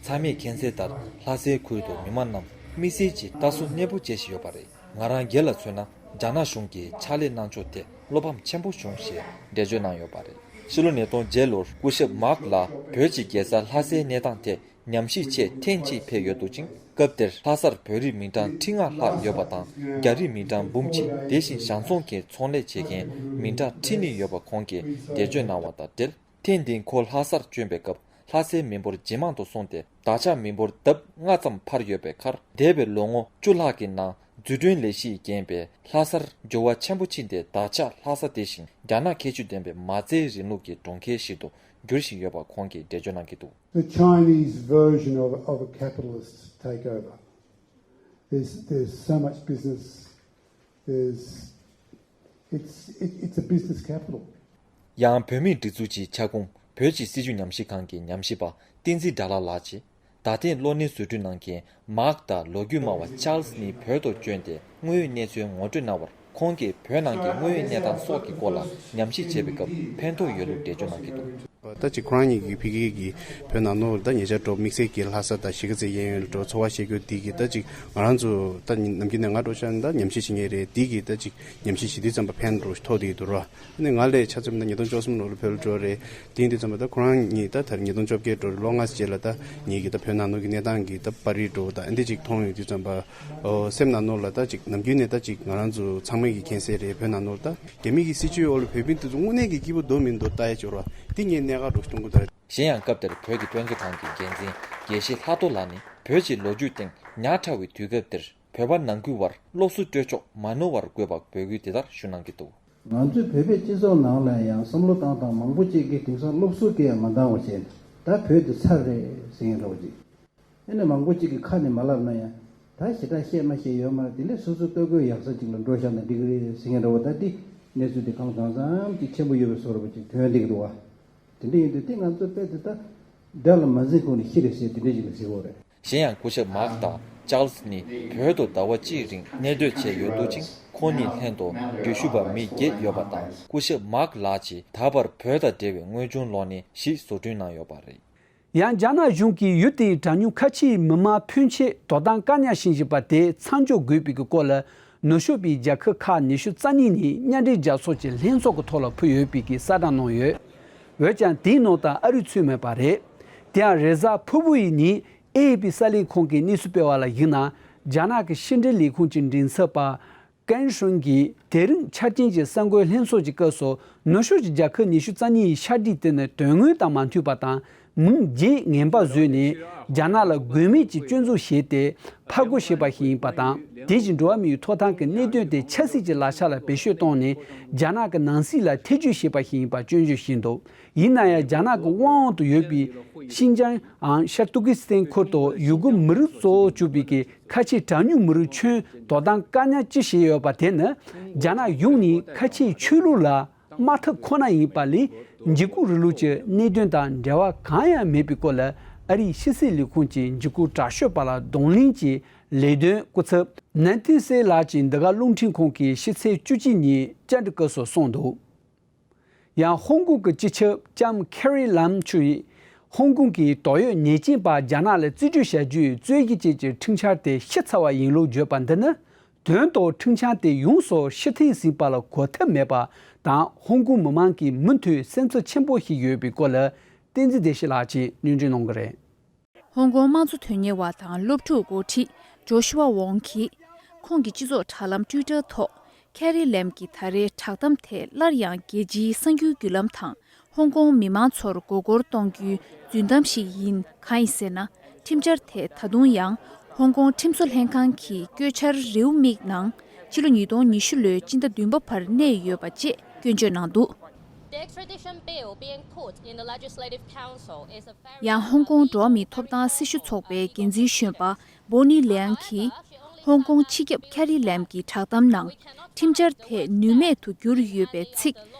ཚང་མས་མཁྱེན་གསལ་ལྟར་ལྷ་སའི་ཁུལ་དུ་མི་མང་རྣམས་དམིགས་བསལ་གྱིས་ལྟ་ཚུལ་གནས་སྤོ་བྱེད་བཞིན་ཡོད་པ་རེད། ང་རང་སྒེར་ལ་མཚོན་ན་རྒྱ་ནག་གཞུང་གི་ཕྱག་ལས་གནང་ཕྱོགས་ཐད་བློ་ཕམ་ཆེན་པོ་བྱུང་ཞེས་འགྲེལ་བརྗོད་གནང་ཡོད་པ་རེད། ཕྱི་ལོ་ཉིས་སྟོང་བརྒྱད་ལོར་སྐུ་ཞབས་མཱག་ལགས་བོད་ཀྱི་རྒྱལ་ས་ལྷ་སའི་གནས་སྟངས་ཐད་ཉམས་ཞིབ་ཆེད་ཐེངས་གཅིག་ཕེབས་ཡོད་འདུག་ཅིང་། སྐབས་དེར་ལྷ་སར་བོད་རིགས་མི་གྲངས་ཁྲི་ལྔ་ལྷག་ཡོད་པ་དང་། རྒྱ་རིགས་མི་གྲངས་འབུམ་གཅིག་དེ་བཞིན་ཞང་ཚོང་གི་ཚོང་ལས་བྱེད་མཁན་མི་གྲངས་ཁྲི་གཉིས་ཡོད་པ་ཁོང་གིས་འགྲེལ་བརྗོད་གནང་བ་དང་འབྲེལ། ཐེངས་འདིའི་ཁོ་ལྷ་སར་བསྐྱོན་པའི་སྐབས་ལྷ་སའི་མི་འབོར་ཇེ་མང་དུ་སོང་སྟེ། བདག་ཅག་མི་འབོར་ལྡབ་ལྔ་ཙམ་འཕར་ཡོད་པའི་ཁར། འདས་པའི་ལོ་ངོ་བཅུ་ལྷག་གི་ནང་འཛུགས་སྐྲུན་ལས་གཞིས་རྐྱེན་པས་ལྷ་སར་འགྱུར་བ་ཆེན་པོ་ཕྱིན་ཏེ། བདག་ཅག་ལྷ་ས་དེ་བཞིན་རྒྱ་ནག་ཁྱད་ཆོས་ལྡན་པའི་མ་རྩའི་རིང་ལུགས་ཀྱི་གྲོང་ཁྱེར་ཞིག་ཏུ་འགྱུར་བཞིན་ཡོད་པ་ཁོང་གིས་འགྲེལ་བརྗོད་གནང་གི་འདུག The Chinese version of, of a capitalist takeover. There's, there's so much business. There's, it's, it, it's a business capital. ཡང་བོད་མིའི་སྒྲིག་འཛུགས་ཀྱི་ཁྱབ་ཁོངས་བོད་ཀྱི་སྲིད་བྱུས་ཉམས་ཞིབ་ཁང་གི་ཉམས་ཞིབ་པ་བསྟན་འཛིན་དགྲ་ལྷ་ལགས་ཀྱིས། ད་ཐེངས་གློག་བརྙན་བཟོ་སྐྲུན་གནང་མཁན་མཱག་དང་ལོ་རྒྱུས་སྨྲ་བ་ཅཱལ་སི་ནི་བོད་དུ་བསྐྱོན་ཏེ་དངོས་ཡོད་གནས་ཚུལ་ངོ་སྤྲོད་གནང་བར། ཁོང་གིས་བོད་ནང་གི་དངོས་ཡོད་གནས་སྟངས་སོགས་ཀྱི་སྐོར་ལ་ཉམས་ཞིབ་བྱེད་པའི་སྐབས་ཕན་ཐོགས་ཡོད་ལུགས་འགྲེལ་བརྗོད་གནང་གི་འདུག་ད་ཅིག་ཁོ་རང་ཉིད་ཀྱི་ཕ་གི་གི་བོད་ནང་ལོགས་ད་ཉེ་ཆར་འགྲོ་དམིགས་བསལ་གྱི་ལྷ་ས་དང་གཞིས་ཀ་རྩེ་གཡས་གཡོན་འགྲོ་འཚོ་བ་སྐྱེལ་རྒྱུ་འདི་གི་ད་ཅིག་ང་རང་ཚོ་ད་ནམ་རྒྱུན་ནས་ང་འགྲོ་ཤར་ད་ཉམས་ཞིབ་བྱེད་མཁན་རེད། འདི་གི་ད་ཅིག་ཉམས་ཞིབ་བྱེད་དུས་ཙམ་པ་ཕན་འགྲོ་ཐོགས་དེ་འདུག་ར། ཨ་ནི་ང་ལས་ཆ་མཚོན་ན་ཉིས་སྟོང་བཅུ་གསུམ་ལོ་ལ་བོད་ལ་འགྲོ་རེད། དེ་ཡིན་དུས་ཙམ་པ་ད་ཁོ་རང་ཉིད་ད་ད་རེས་ཉིས་སྟོང་བཅོ་བརྒྱད་འགྲོ་རེད། ལོ་ལྔ་ཙམ་རྗེས་ལ་ད་ངེད་ཀྱི་ད་བོད་ནང་ལོགས་ཀྱི་གནས་སྟངས་ཀྱི་ད་པར་རིས་འགྲོ་ད་ཨ་འདི་ཅིག་མཐོང་ཡོང་དུས་ཙམ་པ། ཨོ་སེམས་ནང་ལོགས་ལ་ད་ཅིག་ནམ་རྒྱུན་ནས་ད་ཅིག་ང་རང་ཚོ་ཚང་མས་ཀྱི་མཁྱེན་གསལ་རེད། བོད་ནང་ལོགས་ད་རྒྱ་མི་གི་སྲིད་བྱུས་འོག་ལ་བོད་མི་དེ་ཚོ་དངོས་གནས་ཀྱི་སྐྱིད་པོ་འདུག་མི་འདུག་ལྟ་ཡ་ཅིག་ཡོད་རེད་བ། འདི་ངས་གནད་འགག་འདྲ་ཞིག་མཐོང་གི་འདུག་གཞན་ཡང་སྐབས་དེར་བོད་ཀྱི་དཔེ་མཛོད་ཁང་གི་འགན་འཛིན་དགེ་བཤེས་ལྷག་རྡོར་ལགས་ནི་བོད་ཀྱི་ལོ་རྒྱུས་སྟེང་ཉག་ཕྲ་བའི་དུས་སྐབས་དེར་བོད་པ་ནང་ཁུལ་བར་སློབ་གསོ་སྤྲོད་ཕྱོགས་མ་ནོར་བར་དགོས་པ་འབོད་སྐུལ་དེ་ལྟར་ཞུ་གནང་གི་འདུག་ང་ཚོའི་བོད་པའི་སྤྱི་ཚོགས་ནང་ལ་ཡང་བསམ་བློ་བཏང་སྟངས་མང་པོ་ཅིག་གིས་དེང་སང་སློབ་གསོ་གི་ཡང་མ་འདང་བ་བྱས་ནས་ད་བོད་དེ་ཚར་རེད་ཟེར་མཁན་འདྲ་བོ་ཅིག་ཨེ་ནས་མང་པོ་ཅིག་གིས་ཁ་ནས་མ་ལབ་ན་ཡང་ད་ཞེ་དྲག་བཤད་མ་ཤེས་ཡོད་མ་རེད། དེ་ལས་སོ་སོ་ལྟོ་གོས་ཡག་ས་ཅིག་ལ་འགྲོ་བཞག་ན་འགྲིག་གི་རེད་ཟེར་མཁན་འདྲ་བོ། ད་དེ་གནས་ཚུལ་དེ་གང་གང་འཚམ་ཅིག་ཆེན་པོ་ཡོད་པའི་བཟོ་འདྲ་བོ་ཅིག་ཐོན་བསྡད་ཀྱི་འདུག་བ། དེ་འདྲ་ཡིན་དུས་དེ་ང་ཚོ་དཔེ་དེ་ད་དགྲ་ལ་མ་འཛེམ་གོང་ནས་ཤི་རེད་ཟེར་དེ་འདྲ་ཅིག་ལ་ཟེར་གྱི་ཡོད་རེད། གཞན་ཡང་སྐུ་ཞབས་མཱག་དང་ཅཱལ་སི་ནི་བོད་དུ་ཟླ་བ་གཅིག་རིང་གནས་སྡོད་བྱས་ཡོད་འདུག་ཅིང་། ཁོང་གཉིས་ལྷན་དུ་འགྲུལ་བཞུད་པ་མི་བརྒྱད་ཡོད་པ་དང་། སྐུ་ཞབས་མཱག་ལགས་ཀྱིས་ད་བར་བོད་དང་འབྲེལ་བའི་དངོས་བྱུང་གློག་བརྙན་བཞི་བཟོ་སྐྲུན་གནང་ཡོད་པ་རེད། ཡང་རྒྱ་ནག་གཞུང་གིས་ཡུལ་དེའི་གྲངས་ཉུང་ཁ་ཆེའི་མི་མང་ཕོན་ཆེ་དོ་དམ་བཀག་ཉར་བྱེད་བཞིན་པ་དེ་མཚམས་འཇོག་དགོས་པའི་སྐོར་ལ། ནུབ་ཕྱོགས་པའི་རྒྱལ་ཁབ་ཁག་ཉི་ཤུ་རྩ་གཉིས་ནས་མཉམ་འབྲེལ་རྒྱལ་ཚོགས་ཀྱི་ལྷན་ཚོགས་ཀྱི་ཐོག་ལ་ཕུལ་ཡོད་པའི་གསལ་བསྒྲགས་གནང་ཡོད། འོན་ཀྱང་དེའི་ནང་དུ་ཨ་རི་ཚུད་མེད་པ་རེད། དེ་ཡང་རེས་གཟའ་ཕུར་བུ་ཡི་ཉིན་ཨེ་ཨེ་པི་གསར་ལས་ཁང་གིས་གནས་ཚུལ་སྤེལ་བ་ལ་གཞིགས་ན། རྒྱ་ནག་གི་ཕྱི་འབྲེལ་ལས་ཁུངས་ཀྱི་མགྲིན་ཚབ་པ་ཀན་ཧྲུན་གྱིས་དེ་རིང་ཆ་རྐྱེན་གྱི་གསར་འགོད་ལྷན་ཚོགས་ཀྱི་སྐབས་སུ། ནུབ་ཕྱོགས་ཀྱི་རྒྱལ་ཁབ་ཉི་ཤུ་རྩ་གཉིས་ཡི་ཕྱག་བྲིས་དེ་ནི་དོན་དངོས་དང་མ་མཐུན་པ་དང་། མིང་རྗེས་ངན་པ་བཟོས་ནས་རྒྱ་ནག་ལ་དགོས་མེད་ཀྱི་སྐྱོན་འཛུགས་བྱས་ཏེ་ཕར་རྒོལ་བྱས་པ་ཞིག་ཡིན་པ་དང་། དེ་བཞིན་འགྲོ་བ་མིའི་ཐོབ་ཐང་གི་གནད་དོན་དེ་ཆབ་སྲིད་ཀྱི་ལག་ཆ་ལ་བེད་སྤྱོད་བཏང་ནས་རྒྱ་ནག་གི་ནང་སྲིད་ལ་ཐེ་བྱུས་བྱས་པ་ཞིག་ཡིན་པ་སྐྱོན་བརྗོད་བྱས་འདུག་ཡིན་ན་ཡང་རྒྱ་ནག་གི་དབང་འོག་ཏུ་ཡོད་པའི་ཤིན་ཅང་ཨང་ཤར་ཏུར་ཀི་སི་ཐན་ཁུལ་དུ་ཡུ་གུར་མི་རིགས་གཙོ་བོར་གྱུར་པའི་གི་ཁ་ཆེའི་གྲངས་ཉུང་མི་རིགས་ཁྱོན་དོ་དམ་བཀག་ཉར་ཅི་བྱས་ཡོད་པ་དེ་ནི། རྒྱ་ནག་གཞུང་ནས་ཁ་ཆེའི་ཆོས་ལུགས་ལ་དམག་འཐབ་ཁོ་ན་ཡིན་པ་ལས། འཇིགས་སྐུལ་རིང་ལུགས་ཀྱི་གནད་དོན་དང་འབྲེལ་བ་གང་ཡང་མེད་པའི་སྐོར་ལ། ཨ་རིའི་ཕྱི་སྲིད་ལས་ཁུངས་ཀྱི་འཇིགས་སྐུལ་དྲག་ཤོས་པ་ལ་གདོང་ལེན་གྱི་ལས་དོན་སྐུ་ཚབ་ནན་ཐིན་སེ་ལགས་ཀྱིས་འདི་ག་རླུང་འཕྲིན་ཁང་གི་ཕྱི་ཚེས་བཅུ་གཅིག་ཉིན་བཅར་འདྲི་སྐབས་སུ་གསུངས་འདུག་ཡང་ཧོང་ཀོང་གི་སྤྱི་ཁྱབ་ལྕམ་ཁེ་རི་ལམ་ཆུ་ཡིས་ཧོང་ཀོང་གི་དོགས་ཡོད་ཉེས་ཅན་པ་རྒྱ་ནག་ལ་རྩིས་སྤྲོད་བྱ་རྒྱུའི་རྩོད་གཞི་བཅས་ཀྱི་འཁྲུག་ཆ་དེ་ཞི་ཚར་བ་ཡིན་ལུགས་བརྗོད་པ་འདི་ནི་ དོན་ཐོག་ཁྲིམས་འཆར་དེ་ཡོངས་སུ་ཕྱིར་འཐེན་ཟིན་པ་ལ་གོ་ཐབས་མེད་པ་དང་། ཧོང་ཀོང་མི་མང་གིས་མུ་མཐུད་སེམས་འཚབ་ཆེན་པོ་ཞིག་ཡོད་པའི་སྐོར་ལ་བསྟན་འཛིན་བདེ་སྐྱིད་ལགས་ཀྱིས་སྙན་སྒྲོན་གནང་གི་རེད། ཧོང་ཀོང་དམངས་གཙོ་དོན་གཉེར་བ་དང་སློབ་ཕྲུག་འགོ་ཁྲིད་ཇོ་ཤུ་ཝ་ཝོང་གིས་ཁོང་གི་སྤྱི་ཚོགས་དྲ་ལམ་ཊུའི་ཊར་ཐོག་ཁེ་རི་ལེམ་གྱི་ད་རེས་བསྒྲགས་གཏམ་དེ་སླར་ཡང་རྒྱལ་སྤྱིའི་གསར་འགྱུར་བརྒྱུད་ལམ་དང་ཧོང་ཀོང་མི་མང་ཚོར་མགོ་སྐོར་གཏོང་རྒྱུའི་རྫུན་གཏམ་ཞིག་ཡིན། གང་ཡིན་ཟེར་ན། ཁྲིམས་འཆར་དེ་ད་དུང་ཡང་ཧོང་ཀོང་ཁྲིམས་བཟོ་ལྷན་ཁང་གི་བཀོད་འཆར་རེའུ་མིག་ནང་ཕྱི་ལོ་ཉིས་སྟོང་ཉི་ཤུ་ལོའི་སྤྱི་ཟླ་བདུན་པ་བར་གནས་ཡོད་པ་བཅས་སྐྱོན་བརྗོད་གནང་འདུག། The extradition bill being put in the Legislative Council is a very ཡང་ཧོང་ཀོང་འགྲོ་བ་མིའི་ཐོབ་ཐང་སྲི་ཞུ་ཚོགས་པའི་འགན་འཛིན་གཞོན་པ་བོ་ནི་ལེང་གིས་ཧོང་ཀོང་སྤྱི་ཁྱབ་ཁེ་རི་ལེམ་གྱི་བསྒྲགས་གཏམ་ནང་ཁྲིམས་འཆར་དེ་ནུས་མེད་དུ་གྱུར་ཡོད་པའི་ཚིག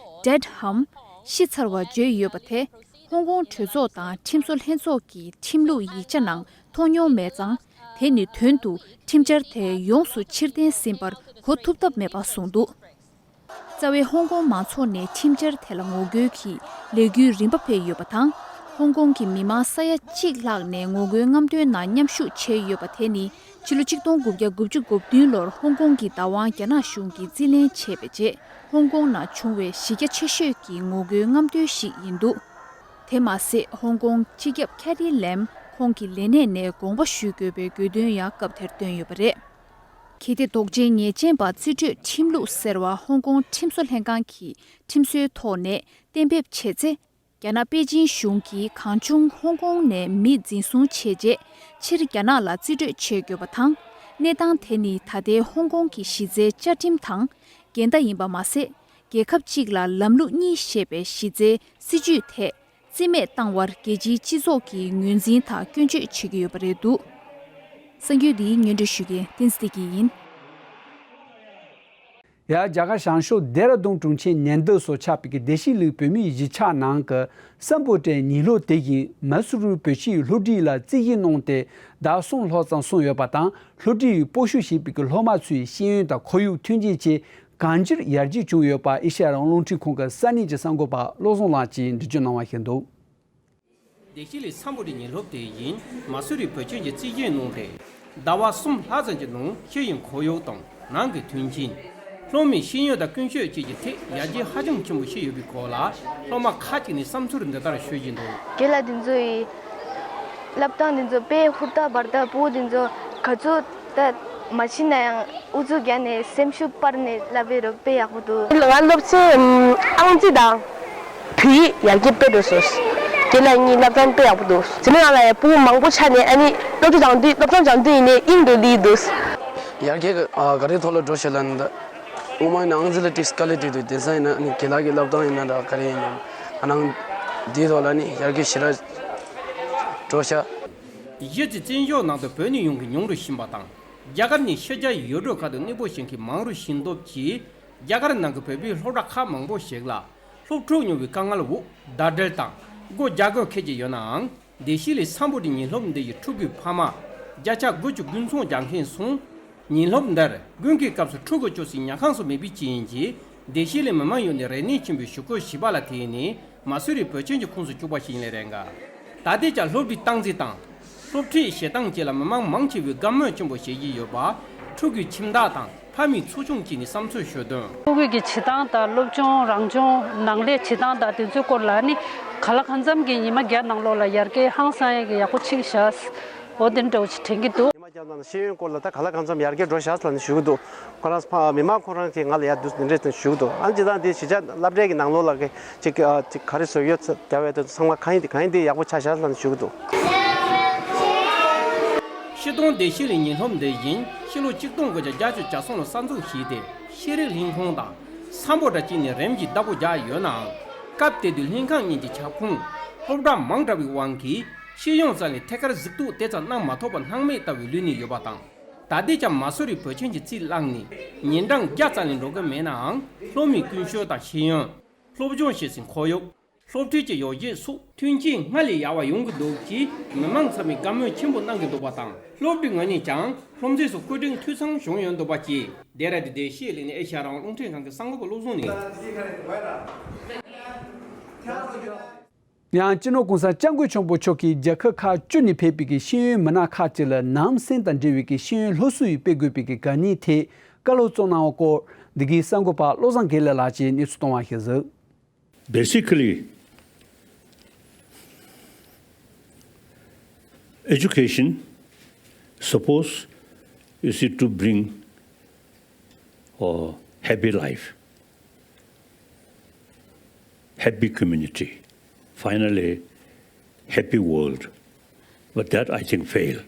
dead ham ཤི་ཚར་བ་བརྗོད་ཡོད་པ་དེ་ཧོང་ཀོང་གྲོས་ཚོགས་དང་ཁྲིམས་བཟོ་ལྷན་ཚོགས་ཀྱི་ཁྲིམས་ལུགས་ཡིག་ཆ་ནང་མཐོང་མྱོང་མེད་ཙང་། དེ་ནི་དོན་དུ་ཁྲིམས་འཆར་དེ་ཡོངས་སུ་ཕྱིར་འཐེན་ཟིན་པར་གོ་ཐུབ་ཐབས་མེད་པ་གསུངས་འདུག། རྩ་བའི་ཧོང་ཀོང་མང་ཚོགས་ནས་ཁྲིམས་འཆར་དེ་ལ་ངོ་རྒོལ་གྱི་ལས་འགུལ་རིམ་པ་སྤེལ་ཡོད་པ་དང་། ཧོང་ཀོང་གི་མི་མང་ས་ཡ་གཅིག་ལྷག་ནས་ངོ་རྒོལ་རྔམ་སྟོན་ནང་མཉམ་ཞུགས་བྱས་ཡོད་པ་དེ་ནི་ཕྱི་ལོ་ཆིག་སྟོང་དགུ་བརྒྱ་དགུ་བཅུ་གོ་བདུན་ལོར་ཧོང་ཀོང་གི་བདག་དབང་རྒྱ་ནག་གཞུང་གིས་རྩིས་ལེན་བྱས་པའི་རྗེས་ཧོང་ཀོང་ནང་བྱུང་བའི་གཞི་རྒྱ་ཆེ་ཤོས་ཀྱི་ངོ་རྒོལ་རྔམ་སྟོན་ཞིག་ཡིན་འདུག། དེ་མ་ཟད་ཧོང་ཀོང་སྤྱི་ཁྱབ་ཁེ་རི་ལེམ་ཁོང་གི་ལས་གནས་ནས་དགོངས་པ་ཞུ་དགོས་པའི་དགོས་འདུན་ཡང་སྐབས་དེར་བཏོན་ཡོད་པ་རེད། གལ་ཏེ་ལྡོག་ཆའི་ཉེས་ཅན་པ་རྩིས་སྤྲོད་ཁྲིམས་ལུགས་ཟེར་བ་ཧོང་ཀོང་ཁྲིམས་བཟོ་ལྷན་ཁང་གིས་ཁྲིམས་སྲོལ་ཐོག་ནས་གཏན་འབེབས་བྱས་ཚེ། རྒྱ་ནག་པེ་ཅིན་གཞུང་གིས་གང་བྱུང་ཧོང་ཀོང་ནས་མི་འཛིན་བཟུང་བྱས་རྗེས་ཕྱིར་རྒྱ་ནག་ལ་རྩིས་སྤྲོད་བྱེད་དགོས་པ་དང་། གནས་སྟངས་དེ་ནི་ད་ལྟའི་ཧོང་ཀོང་གི་གཞི་རྩའི་བཅའ་ཁྲིམས་དང་འགལ་ཟླ་ཡིན་པ་མ་ཟད། རྒྱལ་ཁབ་གཅིག་ལ་ལམ་ལུགས་གཉིས་ཞེས་པའི་གཞི་རྩའི་སྲིད་ཇུས་ཐད། རྩིས་མེད་བཏང་བར་རྒྱལ་སྤྱིའི་སྤྱི་ཚོགས་ཀྱིས་ངོས་འཛིན་དང་སྐྱོན་བརྗོད་བྱེད་ཀྱི་ཡོད་པ་རེད་འདུག། གསར་འགྱུར་འདི་སྙན་སྒྲོན་ཞུ་མཁན་བསྟན་འཛིན་བདེ་སྐྱིད་ཡིན། ཡང་རྒྱ་གར་བྱང་ཕྱོགས་ལྡེ་ར་ལྡུན་གྲོང་ཁྱེར་ཉེ་འདབས་སུ་ཆགས་པའི་བདེ་སྐྱིད་གླིང་བོད་མིའི་གཞིས་ཆགས་ནང་གི་སམ་བྷོ་ཊའི་ཉིན་སློབ་དེ་བཞིན་མ་སུ་རི་བོད་ཀྱི་སློབ་གྲྭ་ལ་རྩིས་ཞིབ་གནང་སྟེ་ཟླ་གསུམ་ལྷག་ཙམ་སོང་ཡོད་པ་དང་། སློབ་གྲྭའི་སྤོ་བཤུད་བྱས་པའི་སློབ་མ་ཚོའི་ཤེས་ཡོན་དང་ཁོར་ཡུག་མཐུན་རྐྱེན་བཅས་གང་ཅིར་ཡར་རྒྱས་བྱུང་ཡོད་པ་ཨེ་ཤ་ཡ་རང་དབང་རླུང་འཕྲིན་ཁང་གི་ས་གནས་ཀྱི་གསར་འགོད་པ་བློ་བཟང་ལགས་ཀྱིས་འགྲེལ་བརྗོད་གནང་བ་ཞིག་འདུག། བདེ་སྐྱིད་གླིང་སམ་བྷོ་ཊའི་ཉིན་སློབ་དེ་བཞིན་མ་སུ་རི་བོད་ཁྱིམ་གྱི་རྩིས་ཞིབ་གནང་སྟེ་ཟླ་བ་གསུམ་ལྷག་ཙམ་གྱི་ནང་ཤེས་ཡོན་ཁོར་ཡུག་དང་ནང་གི་མཐུན་རྐྱེན། སློབ་མའི་ཤེས་ཡོན་དང་ཀུན་སྤྱོད་བཅས་ཀྱི་ཐད་ཡར་རྒྱས་ཧ་ཅང་ཆེན་པོ་ཕྱིན་ཡོད་པའི་སྐོར་ལ་སློབ་མ་ཁག་ཅིག་ནས་བསམ་ཚུལ་འདི་ལྟར་ཤོད་བཞིན་འདུག། རྒན་ལགས་འདི་ཚོ་ཡི་བསླབ་སྟངས་འདི་ཚོ་དཔེ་ཧུར་ཐག་འབར་ཐག་པོ་འདི་ཚོ་ག་ཚོད་ད་མ་ཤེས་ན་ཡང་ཨུ་ཚུགས་རྒྱག་ནས་སེམས་ཤུགས་སྤར་ནས་བསླབ་པའི་རོགས་དཔེ་ཡག་པོ་འདུག། ང་སློབ་ཚན་ཨང་རྩིས་དང་བོད་ཡིག་ཡར་རྒྱས་དཔེ་འགྲོ་སོང་། དེ་ལ་ངའི་བསླབ་སྟངས་དཔེ་ཡག་པོ་འདུག། དེ་ནས་ང་ལ་ཡང་སྤུ་གུ་མང་པོ་ཆགས་ནས་ཨ་ནི་སློབ་གྲྭ་སྦྱང་དུས་སློབ་སྦྱོང་སྦྱང་དུས་ཡིན་ནའི་དབྱིངས་འགྲོ་ལི་འདུག། ཡར་རྒྱས་ག་རེ་ཐོག་ལ་འགྲོ་ཤག་ལབ་ན། ད་དབུ་མ་ཡིན་ན་ཨང་རྩིས་ལ་ཏིག་དཀའ་ལས་འཕྲད་འདུག། དེང་སང་ཡིན་ན་ཨ་ནི་རྒན་ལགས་ཀྱི་བསླབ་སྟངས་ཡིན་ན་འདྲ་ག་རེ་ཡིན་ན་ཨ་ནང་འདིའི་ཐོག་ལ་ནི་ཡར་རྒྱས་ཞེ་དྲག་འགྲོ་ཤག། གཞི་རྩའི་བཙན་བྱོལ་ནང་དུ་བོད་ནས་ཡོང་མཁན་ཉུང་རུ་ཕྱིན་པ་དང་། རྒྱ་གར་ནས་ཕྱི་རྒྱལ་ཡུལ་གྲུ་ཁག་ཏུ་གནས་སྤོ་བྱེད་མཁན་མང་རུ་ཕྱིན་སྟོབས་ཀྱིས། རྒྱ་གར་ནང་གི་བོད་པའི་སློབ་གྲྭ་ཁག་མང་པོ་ཞིག་ལ་སློབ་ཕྲུག་ཉོ་བའི་དཀའ་ངལ་འོག་ཟླ་སྒྲིལ་དང་སྒོ་རྒྱག་དགོས་འཁེལ་གྱི་ཡོད་ནའང་། བདེ་སྐྱིད་གླིང་སམ་བྷོ་ཊའི་ཉིན་སློབ་འདི་ཡི་ཕྲུ་གུའི་ཕ་མ་བརྒྱ་ཆ་དགུ་བཅུ་དགུ་ཚོང་རྒྱག་མཁན་སོང་། ཉིན་སློབ་འདིར་དགུན་ཁའི་སྐབས་སུ་ཕྲུ་གུ་སྐྱོར་སའི་ཉལ་ཁང་སོགས་མེད་པའི་རྐྱེན་གྱིས། བདེ་སྐྱིད་གླིང་མི་མང་ཡོངས་ནས་རེ་སྣོན་ཆེན་པོས་ཞུ་སྐུལ་བྱས་པ་ལ་བརྟེན་ནས་མ་སུ་རི་བོད་ཁྱིམ་གྱི་ཁོངས་སུ་བཅུག་པ་ཞིག་ཡིན་ལེ་རེད་འགའ། ད་ལྟའི་ཆར་སློབ་གྲྭའི་སྟངས་འཛིན་དང་། སློབ་ཁྲིད་བྱེད་སྟངས་བཅས་ལ་མི་མང་མང་ཆེ་བས་དགའ་མོས་ཆེན་པོ་བྱེད་ཀྱི་ཡོད་པ། ཕྲུ་གུའི་ཁྱིམ་བདག་དང་ཕ་མའི་ཚོགས་ཆུང་བཅས་ནས་བསམ་ཚུལ་ཞུ་དོན། ཕྲུ་གུ་གི་བྱེད་སྟངས་དང་སློབ་སྦྱོང་རང་སྦྱོང་ནང་ལས་བྱེད་སྟངས་དང་དེ་ཚོའི་སྐོར་ལ་ནི་ག་ལ་གང་འཚམ་གྱི་ཉི་མ་བརྒྱ་ནང་ལོགས་ལ་ཡར་རྒྱས་ཧང་སང་ཡག་གི་ཡག་པོ་ཕྱིན་ཤག། འོ་དེ་འདྲ་བོ་ཞིག་དྲན་གྱི་འདུག། ཉི་མ་བརྒྱ་ནང་ལ་ཤེས་ཡོན་སྐོར་ལ་ད་ག་ལ་གང་འཚམ་ཡར་རྒྱས་འགྲོ་ཤག་ལབ་ནས་ཞུ་གི་འདུག། ཁོ་རང་ཕ་མི་མང་ཁོ་རང་གིས་ང་ལ་ཡར་འདུག་འདི་འདྲས་ཞུ་གི་འདུག། ཨ་ནི་སྤྱིར་བཏང་འདི་གཞིས་ཆགས་སློབ་གྲྭའི་གི་ནང་ལོགས་ལ་གི་ཅིག་ཨ་ཅིག་ག་རེ་བཟོ་ཡོད་ཚ་རྒྱ་བའི་དེ་ཚོ་ཚང་མ་གང་ཡིན་དེ་གང་ཡིན་དེ་ཡག་པོ་ཆགས་ཤག་ལབ་ནས་ཞུ་གི་འདུག། སྤྱིར་བཏང་བདེ་སྐྱིད་གླིང་ཉིན་སློབ་འདི་བཞིན་ཕྱི་ལོ་ཆིག་སྟོང་དགུ་བརྒྱ་བརྒྱད་ཅུ་གྱ་གསུམ་ལོར་གསར་འཛུགས་བྱས་ཏེ་ཤེས་རིག་ལྷན་ཁང་དང་སམ་བྷོ་ཊ་བཅས་ནས་རིམ་གྱིས་བདག་པོ་བརྒྱབ་ཡོད་ནའང་། སྐབས་དེ་དུས་ལྷན་ཁང་གཉིས་ཀྱི་ཁྱབ་ཁོངས་སློབ་གྲྭ་མང་དྲགས་པའི་དབང་གིས་ཤེས་ཡོན་རྩ་ནས་ཐད་ཀར་གཟིགས་རྟོག་དེ་ཙམ་གནང་མ་ཐུབ་པར་སྣང་མེད་ལྟ་བུའི་ལུས་ནས་ཡོད་པ་དང་། ད་ལྟའི་ཆར་མ་སུ་རི་བོད་ཁྱིམ་གྱི་རྩིས་བླངས་ནས་ཉིན་གྲངས་བརྒྱ་རྩ་ནས་འགྲོ་གི་མེད་ནའང་། སློབ་མའི་ཀུན་སྤྱོད་དང་ཤེས་ཡོན། སློབ་སྦྱོང་བྱེད་སའི་ཁོར་ཡུག། སློབ་ཁྲིད་ཀྱི་ཡོ་བྱད་སོགས་མཐུན་རྐྱེན་སྔར་ལས་ཡག་པ་ཡོང་གི་འདུག་ཅེས་མི་མང་ཚང་མས་དགའ་མོས་ཆེན་པོ་གནང་གི་འདུག་པ་དང་། སློབ་གྲྭའི་ངོས་ནས་ཀྱང་སློབ་ཚན་སོགས་བཀོད་སྒྲིག་འཐུས་ཚང་བྱུང་ཡོད་འདུག་པ་བཅས། འདི་ར་དེ་བདེ་སྐྱིད་གླིང་ནས་ཨེ་ཤ་ཡ་རང་དབང་རླུང་འཕྲིན་ཁང་གི་གསར་འགོད་པ་བློ་བཟང་ནས། ཡང་སྤྱི་ནོར་གོང་ས་སྐྱབས་མགོན་ཆེན་པོ་མཆོག་གིས་རྒྱལ་ཁབ་ཁག་བཅུ་ནས་ཕེབས་པའི་ཤེས་ཡོན་མི་སྣ་ཁག་ཅིག་ལ་ནང་སེམས་དང་འབྲེལ་བའི་ཤེས་ཡོན་སློབ་གསོ་ཡི་སྤེལ་དགོས་པའི་དཀའ་ངལ་ཐད། བཀའ་སློབ་སྩལ་གནང་བ་སྐོར་འདི་གའི་གསར་འགོད་པ་བློ་བཟང་དགེ་ལེགས་ལགས་ཀྱིས་གནས་ཚུལ་གཏོང་བ་ཞིག་གཟིགས། Basically, education supposed, you see, to bring a happy life, happy community, finally, happy world. But that, I think, failed.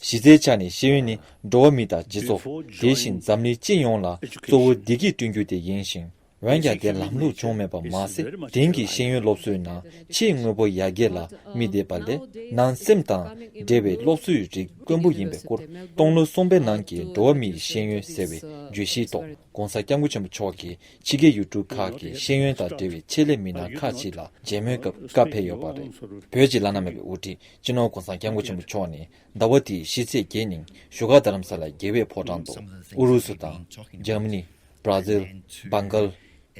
གཞི་རྩའི་ཆ་ནས་ཤེས་ཡོན་ནི་འགྲོ་བ་མི་དང་སྤྱི་ཚོགས། དེ་བཞིན་འཛམ་གླིང་སྤྱི་ཡོངས་ལ་གཙོ་བོ་བདེ་སྐྱིད་བསྐྲུན་རྒྱུ་དེ་ཡིན་ཞིང་། འོན་ཀྱང་དེ་ལམ་ལྷོང་བྱུང་མེད་པ་མ་ཟད། དེང་གི་ཤེས་ཡོན་སློབ་གསོའི་ནང་ཆེས་དངོས་པོ་ཡར་རྒྱས་ལ་དམིགས་བསྡད་པ་ལས། ནང་སེམས་དང་འབྲེལ་བའི་སློབ་གསོའི་རིགས་དཀོན་པོ་ཡིན་པའི་སྐོར། སྟོང་ལོ་གསུམ་པའི་ནང་གི་འགྲོ་བ་མིའི་ཤེས་ཡོན་ཟེར་བའི་བརྗོད་གཞིའི་ཐོག་༧གོང་ས་༧སྐྱབས་མགོན་ཆེན་པོ་མཆོག་གིས་ཕྱི་རྒྱལ་ཡུལ་གྲུ་ཁག་གི་ཤེས་ཡོན་དང་འབྲེལ་བའི་ཆེད་ལས་མི་སྣ་ཁག་ཅིག་ལ་མཇལ་མོལ་སྐབས་བཀའ་ཕེབས་ཡོད་པ་རེད། བོད་ཀྱི་བླ་ན་མེད་པའི་དབུ་ཁྲིད་སྤྱི་ནོར་༧གོང་ས་༧སྐྱབས་མགོན་ཆེན་པོ་མཆོག་ནི་ཟླ་བ་འདིའི་ཕྱི་ཚེས་བརྒྱད་ཉིན་བཞུགས་སྒར་རྡ་རམ་ས་ལའི་རྒྱལ་བའི་ཕོ་བྲང་དུ་ཨུ་རུ་སུ་དང་འཇར་མ་ནི། བར་ཛིལ། བང་གལ།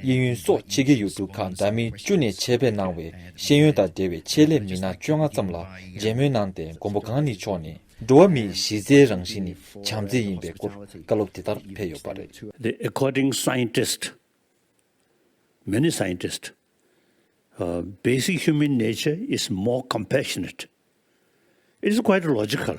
དབྱིན་ཡུལ་སོགས་ཕྱི་རྒྱལ་ཡུལ་གྲུ་ཁག་འདྲ་མིན་བཅུ་ནས་ཆེད་ཕེབས་གནང་བའི་ཤེས་ཡོན་དང་འབྲེལ་བའི་ཆེད་ལས་མི་སྣ་བཅོ་ལྔ་ཙམ་ལ་མཇལ་མོལ་གནང་སྟེ། མགོན་པོ་གང་ཉིད་མཆོག་ནས་འགྲོ་བ་མིའི་གཞི་རྩའི་རང་བཞིན་ནི་བྱམས་བརྩེ་ཡིན་པའི་སྐོར་བཀའ་སློབ་དེ་ལྟར་ཕེབས་ཡོད་པ་རེད། The, according scientists, many scientists, uh, basic human nature is more compassionate. It is quite logical.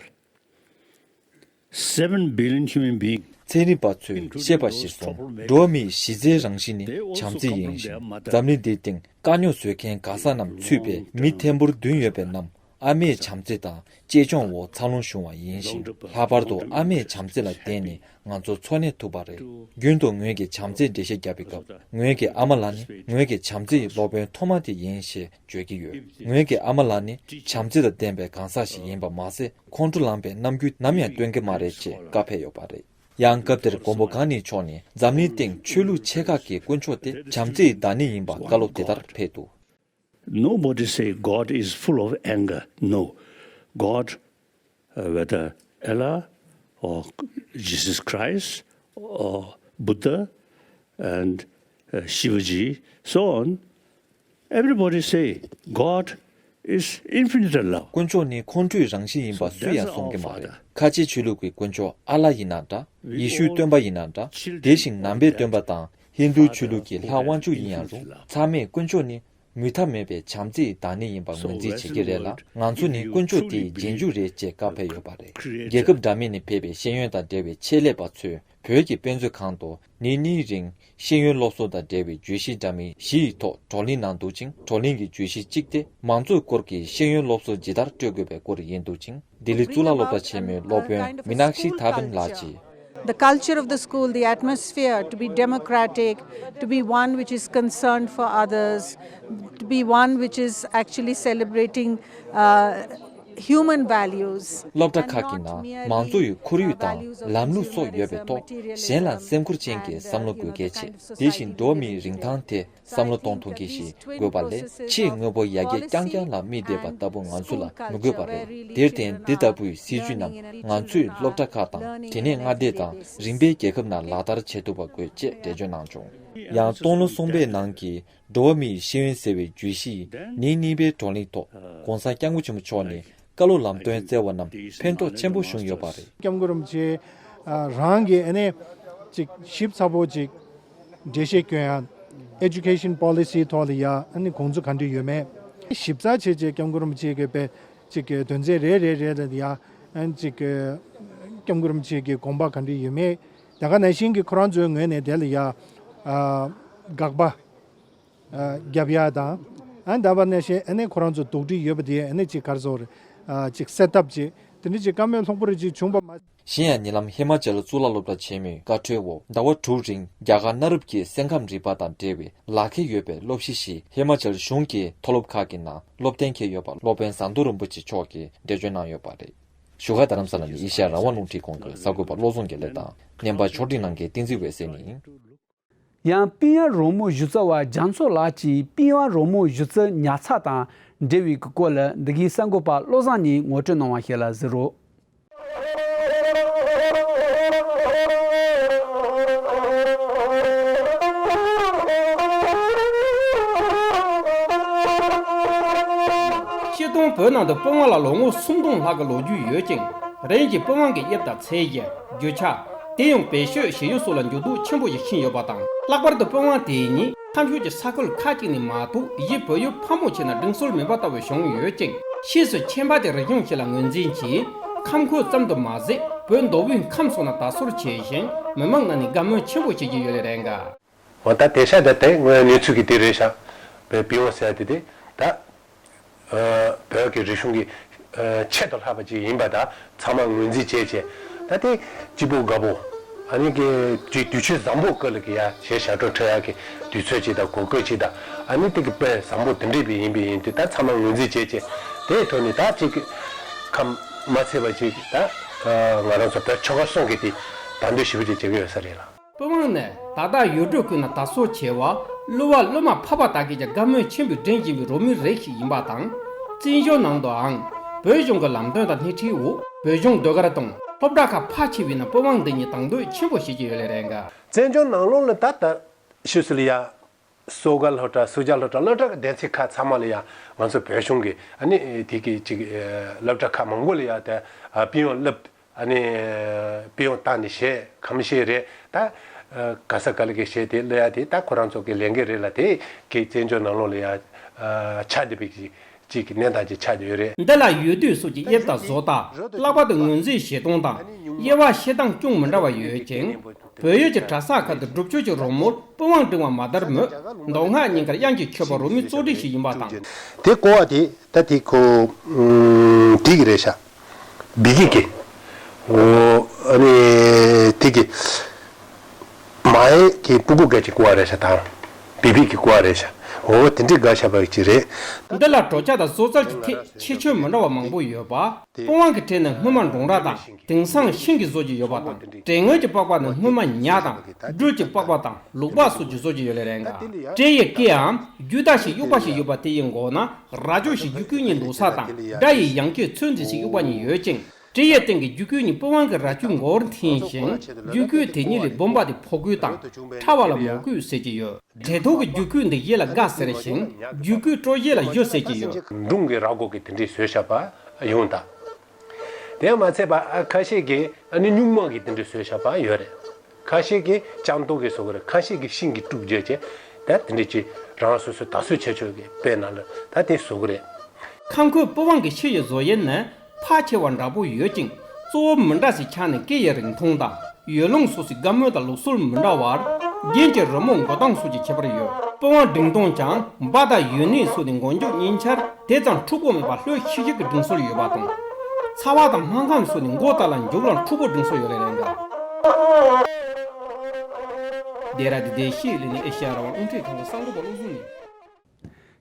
Seven billion human beings. ཚན་རིག་པ་ཚོས་བཤད་པར་གཞིར་བཟུང་། འགྲོ་བ་མིའི་གཞི་རྩའི་རང་བཞིན་ནི་བྱམས་བརྩེ་ཡིན་ཞིང་། འཛམ་གླིང་འདིའི་སྟེང་དཀའ་རྙོག་བཟོ་མཁན་ག་ས་རྣམས་ཚུད་པའི་མི་ཐེར་འབུམ་བདུན་ཡོད་པའི་ནང་ཨ་མའི་བྱམས་བརྩེ་དང་གཅེས་སྐྱོང་འོག་འཚར་ལོངས་བྱུང་བ་ཡིན་ཞིང་། ལྷག་པར་དུ་ཨ་མའི་བྱམས་བརྩེ་ལ་བརྟེན་ནས་ང་ཚོ་འཚོ་གནས་ཐུབ་པ་རེད། རྒྱུན་དུ་ངོས་ཀྱིས་བྱམས་བརྩེའི་འགྲེལ་བཤད་བརྒྱབ་པའི་སྐབས། ངོས་ཀྱི་ཨ་མ་ལགས་ནི་ངོས་ཀྱི་བྱམས་བརྩེའི་སློབ་དཔོན་ཐོག་མ་དེ་ཡིན་ཞེས་བརྗོད་ཀྱི་ཡོད། ངོས་ཀྱི་ཨ་མ་ལགས་ནི་བྱམས་བརྩེ་དང་ལྡན་པའི་གང་ཟག་ཞིག་ཡིན་པ་མ་ཟད། ཁོང་ཁྲོ་ལངས་པའི་རྣམ་འགྱུར་ནམ་ཡང་སྟོན་གྱི་མ་རེད་ཅེས་བཀའ་ཕེབས་ཡོད་པ་རེད། ཡང་སྐབས་དེར་མགོན་པོ་གང་ཉིད་མཆོག་ནས་འཛམ་གླིང་སྟེང་ཆོས་ལུགས་ཆེ་ཁག་གི་དཀོན་མཆོག་དེ་བྱམས་བརྩེའི་བདག་ཉིད་ཡིན་པ་བཀའ་སློབ་དེ་ལྟར་ཕེབས་འདུག Nobody say God is full of anger. No. God, uh, whether Allah or Jesus Christ or Buddha and, uh, Shivaji, so on, everybody say God is infinite love. དཀོན་མཆོག་ནི་ཁོང་ཁྲོའི་རང་བཞིན་ཡིན་པ་སུ་ཡང་གསུང་གི་མ་རེད། ཁ་ཆེ་ཆོས་ལུགས་ཀྱི་དཀོན་མཆོག་ཨ་ལ་ཡིན་ན་འདྲ། ཡེ་ཤུའི་སྟོན་པ་ཡིན་ན་འདྲ། དེ་བཞིན་ནང་པའི་སྟོན་པ་དང་ཧིན་རྡུའི་ཆོས་ལུགས་ཀྱི་ལྷ་དབང་ཕྱུག་ཡིན་ཡང་རུང་། ཚང་མས་དཀོན་མཆོག་ནི་མུ་མཐའ་མེད་པའི་བྱམས་བརྩེའི་བདག་ཉིད་ཡིན་པ་ངོས་འཛིན་བྱེད་ཀྱི་རེད་ལ། ང་ཚོ་ནི་དཀོན་མཆོག་དེའི་རྗེས་འཇུག་རེད་ཅེས་བཀའ་ཕེབས་ཡོད་པ་རེད། རྒྱལ་ཁབ་འདྲ་མིན་ནས་ཕེབས་པའི་ཤེས་ཡོན་དང་འབྲེལ་བའི་ཆེད་ལས་པ་ཚོས་བོད་ཀྱི་དཔེ་མཛོད་ཁང་དུ་ཉིན་གཉིས་རིང་ཤེས་ཡོན་སློབ་གསོ་དང་འབྲེལ་བའི་བརྗོད་གཞི་འདྲ་མིན་བཞི་ཡི་ཐོག་བགྲོ་གླེང་གནང་འདུག་ཅིང་། བགྲོ་གླེང་གི་བརྗོད་གཞི་གཅིག་སྟེ། མང་གཙོའི་སྐོར་གྱི་ཤེས་ཡོན་སློབ་གསོ་ཇི་ལྟར་སྤྲོད་དགོས་པའི་སྐོར་ཡིན་འདུག་ཅིང་། ལྡི་ལི་གཙུག་ལག་སློབ་གྲྭ་ཆེན་མོའི་སློབ་དཔོན་མི་ནག་ཤི་ཐ་བིན་ལགས་ཀྱིས། The culture of the school, the atmosphere to be democratic, to be one which is concerned for others, to be one which is actually celebrating uh, human values. སློབ་གྲྭ་ཁག་གི་ནང་མང་གཙོ་ཡི་ཁོར་ཡུག་དང་ལམ་ལུགས་སོགས་ཡོད་པའི་ཐོག་གཞན་ལ་སེམས་ཁུར་ཅན་གྱི་བསམ་བློ་དགོས་གལ་ཆེ། དེ་བཞིན་འགྲོ་བ་མིའི་རིན་ཐང་དེ་བསམ་བློ་གཏོང་ཐུབ་མཁན་ཞིག་དགོས་པ་ལས། ཆེས་དངོས་པོ་ཡར་རྒྱས་རྐྱང་རྐྱང་ལ་དམིགས་བསྡད་པ་ལྟ་བུ་ང་ཚོ་ལ་མི་དགོས་པ་རེད། དེར་བརྟེན་འདི་ལྟ་བུའི་སྲིད་ཇུས་རྣམས་ང་ཚོའི་སློབ་གྲྭ་ཁག་དང་དེ་ནས་མངའ་སྡེ་དང་རིམ་པས་རྒྱལ་ཁབ་ནང་ལག་བསྟར་བྱེད་ཐུབ་པ་དགོས་ཅེས་འགྲེལ་བརྗོད་གནང་བྱུང་། ཡང་སྟོང་ལོ་གསུམ་པའི་ནང་གི་འགྲོ་བ་མིའི་ཤེས་ཡོན་ཟེར་བའི་བརྗོད་གཞི་ཡི་ཉིན་གཉིས་པའི་བགྲོ་གླེང་ཐོག་༧གོང་ས་༧སྐྱབས་མགོན་ཆེན་པོ་མཆོག་ནས་བཀའ་སློབ་ལམ་སྟོན་སྩལ་བ་རྣམས་ཕན་ཐོགས་ཆེན་པོ་བྱུང་ཡོད་པ་རེད། སྐྱབས་མགོན་རིན་པོ་ཆེ་རང་གིས་ཨ་ནི་ཅིག་ཞིབ་ཚགས་པོ་ཅིག་འགྲེལ་བཤད་སྐྱོན་ཡ། Education Policy ཐོག་ལ་ཡ་ཨ་ནི་དགོངས་ཚུལ་ག་འདྲ་ཡོད་མེད། ཞིབ་ཚགས་བྱས་བྱས་སྐྱབས་མགོན་རིན་པོ་ཆེ་གི་པའི་ཅིག་དོན་ཚན་རེ་རེ་རེ་ལ་ཡ་ཨ་ནི་ཅིག་སྐྱབས་མགོན་རིན་པོ་ཆེ་གི་དགོངས་པ་ག་འདྲ་ཡོད་མེད། དེ་ག་ནང་བཞིན་གྱི་ཁོ་རང་ཚོའི་ངོས་ནས་དེ་ལ་ཡ་དགག་པ། རྒྱབ་ཡ་དང་། ཨ་ནི་ད་བར་ནས་ཤེས་ཨ་ནི་ཁོ་རང་ཚོ་དོགས་འདྲི་ཡོད་པ་དེ་ཨ་ནི་ཅིག་ག་རེ་ཟེར། ཅིག་སེལ་ཐབས་ཅིག་དེ་འདྲ་ཅིག་བཀའ་མོལ་ལྷུག་པོ་རེ་ཅིག་བྱུང་པ་མ། གཞན་ཡང་ཉེ་ལམ་ཧི་མ་ཅལ་གཙུག་ལག་སློབ་གྲྭ་ཆེན་མོའི་བཀའ་འཁྲོལ་འོག་ཟླ་བ་དྲུག་རིང་རྒྱ་གར་གནའ་རབས་ཀྱི་སེམས་ཁམས་རིག་པ་དང་འབྲེལ་བའི་ལག་ཁྱེར་ཡོད་པའི་སློབ་གཞི་ཞིག་ཧི་མ་ཅལ་གཞུང་གི་མཐོ་སློབ་ཁག་གི་ནང་སློབ་གཏན་འཁེལ་ཡོད་པ་སློབ་དཔོན་ཟམ་གདོང་རིན་པོ་ཆེ་མཆོག་གིས་འགྲེལ་བརྗོད་གནང་ཡོད་པ་རེད། བཞུགས་སྒར་རྡ་རམ་ས་ལ་ནས་ཨེ་ཤེ་ཡ་རང་དབང་རླུང་འཕྲིན་ཁང་གི་གསར་འགོད་པ་བློ་བཟང་དགེ་ལེགས་དང་། བརྙན་པར་ཕྱོགས་སྒྲིག་གནང་མཁན་བསྟན་འཛིན་འོད་ཟེར་ནས་ཡིན། ཡང་པིན་ཡ་རོལ་མོ་གཞུ་རྩལ་བ་རྒྱ་མཚོ་ལགས་ཀྱིས་པིན་ཡ་རོལ་མོ་གཞུ་རྩལ་ཉར་ཚགས་དང་འབྲེལ་བའི་སྐོར་ལ་འདི་གའི་གསར་འགོད་པ་བློ་བཟང་གཉིས་ངོ་སྤྲོད་གནང་བ་ཞིག་ལ་གཟིགས་རོགས། སྤྱིར་བཏང་བོད་ནང་དུ་པི་ཝང་ལ་ལོ་ངོ་སུམ་སྟོང་ལྷག་གི་ལོ་རྒྱུས་ཡོད་ཅིང་། རིམ་གྱིས་པི་ཝང་གི་དབྱིབས་དང་ཚད་གཞི། རྒྱུ་ཆ། དེ་ཡང་བེད་སྤྱོད་བྱེད་ཡུལ་སོགས་ལ་འགྱུར་ལྡོག་ཆེན་པོ་ཞིག་ཕྱིན་ཡོད་པ་དང་། ལྷག་པར་དུ་པི་ཝང་དེ་ཉིད་ཁམས་ཕྱོགས་ཀྱི་ས་ཁུལ་ཁག་ཅིག་ནས་མ་གཏོགས་གཞི་བོད་ཡུལ་ཕལ་མོ་ཆེ་ན་འགྲིམ་སྲོལ་མེད་པ་ལྟ་བུ་བྱུང་ཡོད་ཅིང་། ཕྱིས་སུ་ཁྱིམ་པ་དེ་རིག་གཞུང་ཞིག་ལ་ངོས་འཛིན་གྱིས། ཁམས་ཁུལ་ཙམ་དུ་མ་ཟད་བོད་མདོ་དབུས་ཁམས་སོགས་ན་དར་སྲོལ་ཆེ་ཞིང་། མི་མང་ནང་ནས་དགའ་མོས་ཆེན་པོ་བྱེད་ཀྱི་ཡོད་ལེ་རེད་འགའ། འོ་ད་དེང་སང་ད་དེ་སྔོན་གནས་ཚུལ་གྱི་དེ་རེད་ཤག་བོད་པི་ཝང་ཟེར་ཡ་དེ་དེ་ད་ཨ་བོད་ཀྱི་རིག་གཞུང་གི་ཨ་ཆེད་དུ་ལྷག་པ་ཅིག་ཡིན་པ་ད་ཚང་མ་ངོས་འཛིན་བྱས་བྱས། ད་དེ་སྐྱིད་པོ་དགའ་པོ། ཨ་ནི་གི་ཅིག་དུས་ཆེན་བཟང་པོ་སྐབས་ལ་གི་ཡ་གཞས་ཞབས་བྲོ་འཁྲབ་ཡ་གི་དུས་ཚོད་ཅིག་དང་གོ་སྐབས་ཅིག་དང་། ཨ་ནི་དེ་གི་དཔེ་བཟང་པོ་དེ་འདྲས་པའི་ཡིན་པའི་ཡིན་དུས་ད་ཚང་མ་ངོས་འཛིན་བྱས་བྱས། དེའི་ཐོག་ནས་ད་ཅིག་ཁམས་མ་ཚད་པ་ཅིག་ད་ང་རང་ཚོ་བོད་ཆོལ་ཁ་གསུམ་གི་དེ་བདག་འདོད་ཞེ་པོ་ཅིག་བྱེད་ཀྱི་ཡོད་ས་རེད་ལ། པི་ཝང་ནི་ད་ལྟ་ཡུལ་གྲུ་ཀུན་ན་དར་སྲོལ་ཆེ་བ། གླུ་བ་གླུ་མ་ཕལ་པ་དག་གིས་ཀྱང་དགའ་མོས་ཆེན་པོས་འགྲན་བཞིན་པའི་རོལ་མོའི་རིགས་ཤིག་ཡིན་པ་དང་། བཙན་བྱོལ་ནང་དུའང་བོད་གཞུང་གི་ལམ་སྟོན་དང་སྣེ་ཁྲིད་འོག་བོད་གཞུང་ཟློས་གར་དང་སློབ་གྲྭ་ཁག་ཕལ་ཆེ་བའི་ནང་པི་ཝང་འདི་ཉིད་དང་དོད་ཆེན་པོ་བྱེད་ཀྱི་ཡོད་ལེ་རེད་འགའ། བཙན་བྱོལ་ནང་ལོགས་ལ་ད་ལྟ་ཕྱིས་སུ་ལ་ཡ། སོ་དགའ་སློབ་གྲྭ། སུ་ཇཱ་སློབ་གྲྭ། སློབ་གྲྭ་གི་སྡེ་ཚན་ཁག་ཚང་མ་ལ་ཡང་ང་ཚོ་བོད་གཞུང་གི་ཨ་ནི་དེ་གི་ཅིག་སློབ་གྲྭ་ཁག་མང་པོ་ལ་ཡང་དེ་པི་ཝང་བསླབ། ཨ་ནི་པི་ཝང་བཏང་ནས་གཞས་གང་ཤེས་རེད་ད། ག་ས་ག་ལ་གི་གཞས་དེ་བསླབ་ཡ་དེ་ད་ཁོ་རང་ཚོ་གི་ལས་འགན་རེད་ལ། དེ་གི་བཙན་བྱོལ་ནང་ལོགས་ལ་ཡང་ཆགས་བསྡད་པའི་གི་ཅིག་གི་གནས་སྟངས་ཅིག་ཆགས་བསྡད་ཡོད་རེད། འདི་ལ་ཡུལ་དུས་སོགས་ཀྱི་དབྱིབས་དང་བཟོ་ལྟ། ལྷག་པར་དུ་ངོས་འཛིན་བྱེད་སྟངས་དང་དབྱེ་བ་ཕྱེ་སྟངས་ཅུང་མི་འདྲ་བ་ཡོད་ཅིང་། བོད་ཡུལ་གྱི་གྲྭ་ས་ཁག་ཏུ་སྒྲུབ་ཆོག་གི་རོལ་མོར་པི་ཝང་འབྲིང་བ་མ་དར་མོད། མདོ་སྔགས་གཉིས་ཀར་དབྱངས་ཀྱི་མཆོད་པ་རོལ་མོའི་གཙོ་གྲས་ཤིག་ཡིན་པ་དང་། དེ་གོ་བ་དེ་ད་དེ་ཁོ་ཨུམ་དེ་གི་རེད་ཤག་བི་གི་གི་འོ་ཨ་ནི་དེ་གི་མ་ཧེ་གི་སྤུ་གུ་སྐད་ཀྱི་གོ་བ་རེད་ཤག་དང་བི་བི་གི་གོ་བ་རེད་ཤག་འོ་དེ་འདྲའི་དགའ་ཤ་པ་ཅིག་རེད། འདི་ལ་གྲོ་ཆ་དང་བཟོ་རྩལ་གྱི་ཐད་ཁྱད་ཆོས་མི་འདྲ་བ་མང་པོ་ཡོད་པ། པི་ཝང་གི་གྲས་ནི་སྔོན་མ་འབྲོང་ར་དང་དེང་སང་ཤིང་གིས་བཟོ་གི་ཡོད་པ་དང་། དྲེ་སྔོན་གྱི་པགས་པ་ནི་སྔོན་མ་ཉ་དང་སྦྲུལ་གྱི་པགས་པ་དང་ལུག་པགས་སོགས་ཀྱིས་བཟོ་གི་ཡོད་ལེ་རེད་འགའ། སྤྲེའུ་ཡི་སྐེའམ་རྒྱུ་དག་ཞིག་དབྱུག་པ་ཞིག་ཡོད་པ་དེ་ཡི་མགོ་ན་རྭ་ཅོ་ཞིག་རྒྱུད་སྐུད་གཉིས་འདུག་ས་དང་སྦྲ་ཡི་ཡང་སྐྱོད་ཚོན་རྩི་ཞིག་དབྱུག་པ་གཉིས་ཡོད་ཅིང་། སྤྲེའུ་ཡི་སྟེང་གི་རྒྱུད་སྐུད་གཉིས་པི་ཝང་གི་རྭ་ཅོའི་མགོར་འཐེན་ཞིང་། རྒྱུད་སྐུད་དེ་གཉིས་ལས་སྦོམ་པ་དེ་ཕོ་སྐུད་དང་ཕྲ་བ་ལ་མོ་སྐུད་ཟེར་གྱི་ཡོད། གྲལ་ཐོག་གི་རྒྱུད་སྐུད་འདི་གཞས་ལ་དགའ་ཟེར་ཞིང་། རྒྱུད་སྐུད་སྤྲོ་གཞས་ལ་གཞོལ་ཟེར་གྱི་ཡོད། འབྲོང་གི་རྭ་མགོ་གི་དེ་འདྲའི་བཟོས་བཞག་པ་ཡོང་ད། དེ་མ་ཚད་པ་ཨ་ཁ་ཤས་ཀྱིས་ཨ་ནི་སྨྱུག་མ་གི་དེ་འདྲའི་བཟོས་བཞག་པ་ཡོད་རེད། ཁ་ཤས་ཀྱིས་ལྕགས་མདོག་གི་བཟོ་གི་རེད། ཁ་ཤས་ཀྱིས་ཤིང་གི་དཀྲུག་བྱས་བྱས་ད་དེ་འདྲའི་ཅིག་རང་སོ་སོའི་དར་སྲོལ་ཁྱད་ཆོས་ཀྱི་དཔེ་ནང་ལ་ད་དེ་བཟོ་གི་རེད། ཁམས་ཁུལ་པི་ཝང་གི་ཕྱི་ཡི་བཟོ་དབྱིབས་ནི་ཕལ་ཆེ་བ་འདྲ་པོ་ཡོད་ཅིང་། གཙོ་བོ་མི་འདྲ་སའི་ཆ་ནི་སྐེ་ཡི་རིང་ཐུང་དང་། ཡུལ་ལུང་སོ་སོའི་དགའ་མོས་དང་ལུགས་སྲོལ་མི་འདྲ་བར། རྒྱན་གྱི་རི་མོ་མགོ་རྟིང་སོགས་ཀྱི་ཁྱད་པར་ཡོད། པི་ཝང་འབྲིང་སྟོང་ཀྱང་འབའ་དང་ཡུལ་ནི་སོགས་ནི་མགོ་མཇུག་གཉིས་ཆར་དེ་ཙམ་འཁྲུག་པོ་མེད་པར་ལྷོད་ཤིག་ཤིག་གི་འབྲིང་སྲོལ་ཡོད་པ་དང་། ཚ་བ་དང་སྨར་ཁམས་སོགས་ནི་མགོ་ལྟག་ལ་མཇུག་ལ་འཁྲུག་པོ་འབྲིང་སྲོལ་ཡོད་ལེ་རེད་འགའ། བདེ་ར་བདེ་བདེ་ཤེས་ལེ་ནི་ཨེ་ཤ་ཡ་རང་དབང་རླུང་འཕྲིན་ཁང་གི་གསར་འགོད་པ་བློ་བཟང་ནི།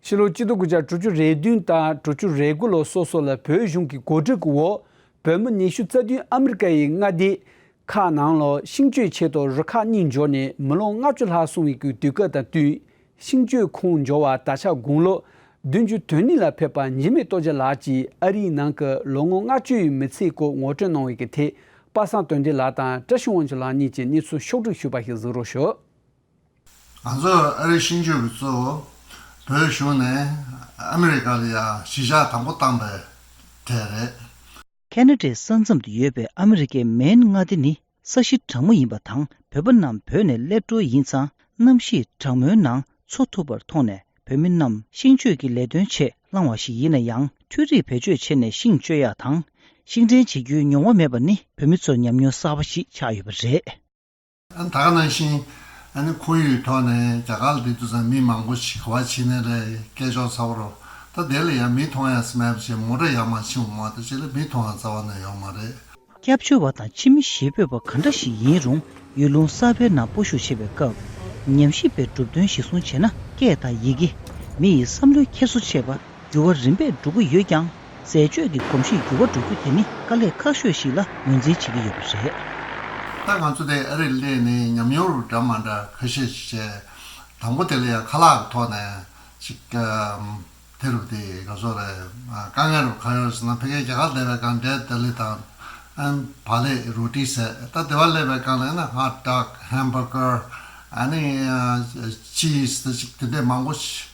ཕྱི་ལོ་གཅིག་སྟོང་དགུ་བརྒྱ་དྲུག་ཅུ་རེ་བདུན་དང་དྲུག་ཅུ་རེ་དགུ་ལོ་སོ་སོ་ལ་བོད་གཞུང་གི་གོ་སྒྲིག་གི་འོག་བོད་མི་ཉི་ཤུ་རྩ་བདུན་ཨ་མི་རི་ཀ་ཡི་མངའ་སྡེ་ཁག་ནང་ལ་ཤིང་གཅོད་ཆེད་དུ་རུ་ཁག་གཉིས་འབྱོར་ནས་མི་ལོ་ལྔ་བཅུ་ལྷག་སོང་བའི་གི་དུས་སྐབས་དང་བསྟུན། ཤིང་གཅོད་ཁོངས་འབྱོར་བ་ད་ཆ་དགུང་ལོ་བདུན་ཅུ་དོན་གཉིས་ལ་ཕེབས་པ་འཇིགས་མེད་རྡོ་རྗེ་ལགས་ཀྱིས་ཨ་རིའི་ནང་གི་ལོ་ངོ་ལྔ་བཅུ་ཡི་མི་ཚེའི་སྐོར་ངོ་སྤྲོད་གནང་བའི་གི་ཐད་པ་སངས་དོན་ལྡན་ལགས་དང་བཀྲ་ཤིས་དབང་ཕྱུག་ལགས་གཉིས་ཀྱིས་གནས་ཚུལ་ཕྱོགས་བསྒྲིགས་ཞུས་པ་ཞིག་གཟིགས་རོགས་ཞུ། ང་ཚོ་ཨ་རིའི་ཤིང་གཅོད་པ་ཚོ་བོད་གཞུང་ནས་ཨ་མི་རི་ཀ་ལ་ཡ་གཞིས་ཆགས་དང་པོ་བཏང་པའི་གྲས་རེད། ཁེ་ན་ཌའི་ས་མཚམས་དུ་ཡོད་པའི་ཨ་མི་རི་ཀའི་མེན་མངའ་སྡེ་ནི་ས་གཞི་གྲང་མོ་ཡིན་པ་དང་། བོད་པ་རྣམས་བོད་ནས་སླེབས་འགྲོ་ཡིན་ཙང་། གནམ་གཤིས་གྲང་མོའི་ནང་འཚོ་ཐུབ་པར་མཐོང་ནས། བོད་མི་རྣམས་ཤིང་གཅོད་ཀྱི་ལས་དོན་ཆེད་བླངས་པ་ཞིག་ཡིན་ན་ཡང་། འཕྲུལ་རིག་བེད་སྤྱོད་བྱས་ནས་ཤིང་གཅོད་ཡག་དང་། ཤིང་འདྲེན་བྱེད་རྒྱུའི་མྱོང་བ་མེད་པ་ནི་བོད་མི་ཚོར་ཉམས་མྱོང་གསར་པ་ཞིག་ཆགས་ཡོད་པ་རེད། ཨ་ནི་ད་ག་ནང་བཞིན་ཨ་ནི་ཁོར་ཡུག་ཐོག་ནས་རྒྱ་གར་ལ་དེ་དུས་ཙམ་མི་མང་པོ་ཞིག་ག་པར་ཕྱིན་ནའི་རེད། སྐད་ཅོར་ཚ་པོ་རུ་ད་དེ་ལ་ཡང་མི་མཐོང་ཡ་ཟེར་མེད་པ་བྱས་མོ་ཊ་ཡར་མར་ཕྱིན་འོང་བ་དེ་ཅིག་ལ་མི་མཐོང་ཡ་རྩ་བ་ནས་ཡོད་མ་རེད། སྐྱབས་བཅོལ་བ་དང་ཕྱི་མི་ཞེ་འབོད་པ་ག་འདྲ་ཞིག་ཡིན་རུང་། ཡུལ་ལུང་གསར་པའི་ནང་སྤོ་བཞུད་བྱེད་པའི་སྐབས། ཉམས་ཞིབ་པའི་གྲུབ་དོན་གཞིར་བཟུང་བྱས་ན། སྐད་དང་ཡི་གེ། མི་ཡི་བསམ་བློའི་འཁྱེར་སོ་བཅས་པ་འགྱུར་བ་རིམ་པས་འགྲོ་གི་ཡོད་ཀྱང་། ཟས་སྤྱོད་ཀྱི་གོམས་གཤིས་འགྱུར་བ་འགྲོ་རྒྱུ་དེ་ནི་དཀའ་ལས་ཁག་ཤོས་ཤིག་ལ་ངོས་འཛིན་བྱེད་ཀྱི་ཡོད་པ་རེད། ད་ང་ཚོ་དེ་ཨ་རིར་སླེབས་ནས་ཉམས་མྱོང་རུ་འདྲ་མ་འདྲ་ཁ་ཤས་ཤིག་བྱས། དང་པོ་དེ་ལ་ཡང་ཁ་ལག་གི་ཐོག་ནས་ཅིག་ཨམ། དེ་རུ་དེ་ག་ཚོད་རེད། དཀའ་ངལ་རུ་ག་ཡོད་ཟེར་ན། ཕ་གིའི་རྒྱ་གར་སླེབས་པའི་སྒང་བྷི་རེད་ལྡི་ལི་དང་ཨ་ནི་བག་ལེབ་རོ་ཊི་ཟེར། ད་དེ་བ་སླེབས་པའི་སྒང་ལ་ཡིན་ན་ཧོཊ་ཌོག་ཧེམ་བར་གར་ཨ་ནི་ཅིས་དེ་ཅིག་དེ་འདྲས་མང་པོ་ཞིག་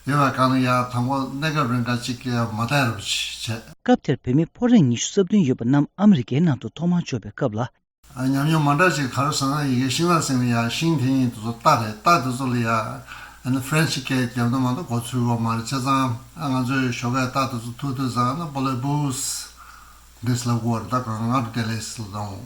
ཡོད་པའི་སྒང་ལ་ཡ་དང་པོ་གནས་སྐབས་རིང་ག་ཅིག་མ་བསྡད་རུ་ཅིག་བྱས། སྐབས་དེར་བོད་མི་ཕོ་རེངས་ཉི་ཤུ་རྩ་བདུན་ཡོད་པ་རྣམས་ཨ་མི་རི་ཀའི་ནང་དུ་ཐོག་མར་འབྱོར་བའི་སྐབས་ལ། ཉམས་མྱོང་མ་འདྲ་ཞིག་ག་རེ་ཟེར་ན། ཡི་གེ་ཤིང་རྟ་ཟེར་ནས་ཡ་ཤིང་དེ་ཡིན་དུས་ཚོད་རྟ་རེད། རྟ་དེ་ཚོ་ལ་ཡ་ཨ་ནི་ཧྥ་རན་ཆི་སྐད་རྒྱབ་ན་མ་གཏོགས་གོ་ཚུལ་བ་མ་རེད། བྱས་ཙང་ཨ་ང་ཚོའི་ཞོགས་ཀའི་རྟ་དེ་ཚོ་ཐུག་དུས་ཙང་ཨ་ནི་པོ་ལེ་བུས་འདི་ལབ་དགོས་རེད། ད་གང་ང་རུ་དེ་ལས་སུ་དང་།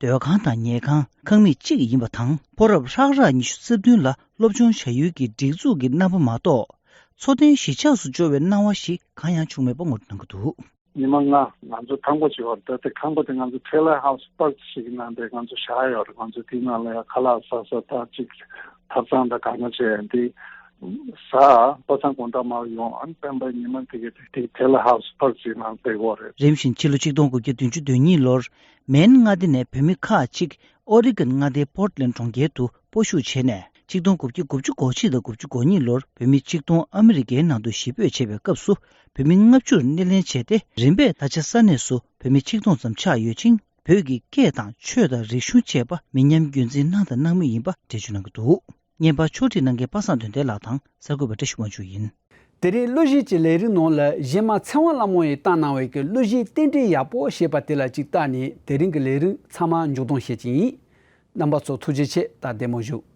སྡོད་ཁང་དང་ཉལ་ཁང་ཁང་མིག་གཅིག་ཡིན་པ་དང་། ཕོ་རབ་ཧྲག་ཧྲག་ཉི་ཤུ་རྩ་བདུན་ལ་སློབ་སྦྱོང་བྱ་ཡུལ་གྱི་སྒྲིག་འཛུགས་ཀྱི་རྣམ་པ་མ་གཏོགས། འཚོ་རྟེན་གཞིས་ཆགས་སུ་འབྱོར་བའི་སྣང་བ་ཞིག་གང་ཡང་བྱུང་མེད་པ་ངོ་སྤྲོད་གནང་གི་འདུག། ཉི་མ་ལྔ་ང་ཚོ་ཐང་པོ་ཅིག་ཡོད་རེད། ད་དེ་ཁང་པ་དེ་ང་ཚོ་ཁྲེ་ལར་ཧའུ་སི་པར་ཅིག་ནང་དེ་ང་ཚོ་བཞག་ཡོད་རེད། ང་ཚོ་དེའི་ནང་ལ་ཡང་ཁ་ལག་ཟ་ས་ད་ཅིག་ཐབ་ཚང་དང་གང་ག་བྱས་འདི་ཟ། པ་སངས་དགོང་དག་མར་ཡོང་། ཨ་ནི་སྤེན་པ་ཉི་མ་དེ་གའི་དེ་ཁྲེ་ལར་ཧའུ་སི་པར་ཅིག་ནང་བསྡད་ཡོད་རེད། རིམ་བཞིན་ཕྱི་ལོ་ཆིག་སྟོང་དགུ་བརྒྱ་བདུན་ཅུ་དོན་གཉིས་ལོར་མེན་མངའ་སྡེ་ནས་བོད་མི་ཁག་ཅིག་ཨོ་རི་གོན་མངའ་སྡེའི་པོར་ཊི་ལེན་གྲོང་ཁྱེར་དུ་སྤོ་བཞུད་བྱས་ནས། ཆིག་སྟོང་དགུ་བརྒྱ་དགུ་བཅུ་གོ་གཅིག་དང་དགུ་བཅུ་གོ་གཉིས་ལོར་བོད་མི་ཆིག་སྟོང་ཨ་མི་རི་ཀའི་ནང་དུ་གཞིས་སྤོས་བྱས་པའི་སྐབས་སུ། བོད་མི་ལྔ་བཅུར་སྣེ་ལེན་བྱས་ཏེ། རིམ་པས་ད་ཆ་ས་གནས་སུ་བོད་མི་ཆིག་སྟོང་ཙམ་ཆགས་ཡོད་ཅིང་། བོད་ཀྱི་སྐད་དང་ཆོས་དང་རིག་གཞུང་བཅས་པ་མི་ཉམས་རྒྱུན་འཛིན་གནང་དང་གནང་མུས་ཡིན་པ་འགྲེལ་བརྗོད་གནང་གི་འདུག། བརྙན་པར་ཕྱོགས་སྒྲིག་གནང་མཁན་པ་སངས་དོན་ལྡན་ལགས་དང་གསར་འགོད་པ་བཀྲ་ཤིས་དབང་ཕྱུག་ཡིན། དེ་རིང་གླུ་གཞས་ཀྱི་ལས་རིམ་ནང་ལ་གཞས་མ་ཚེ་དབང་ལྷ་མོ་ཡིས་བཏང་གནང་བའི་གི་གླུ་གཞས་རྟེན་འབྲེལ་ཡག་པོ་ཞེས་པ་དེ་ལ་གཅིག་བལྟས་ནས། དེ་རིང་གི་ལས་རིམ་ཚང་མ་མཇུག་སྡོམ་བྱེད་ཀྱི་ཡིན། རྣམ་པ་ཚོ་ཐུགས་རྗེ་ཆེ། ད་བདེ་མོ་བཞུགས།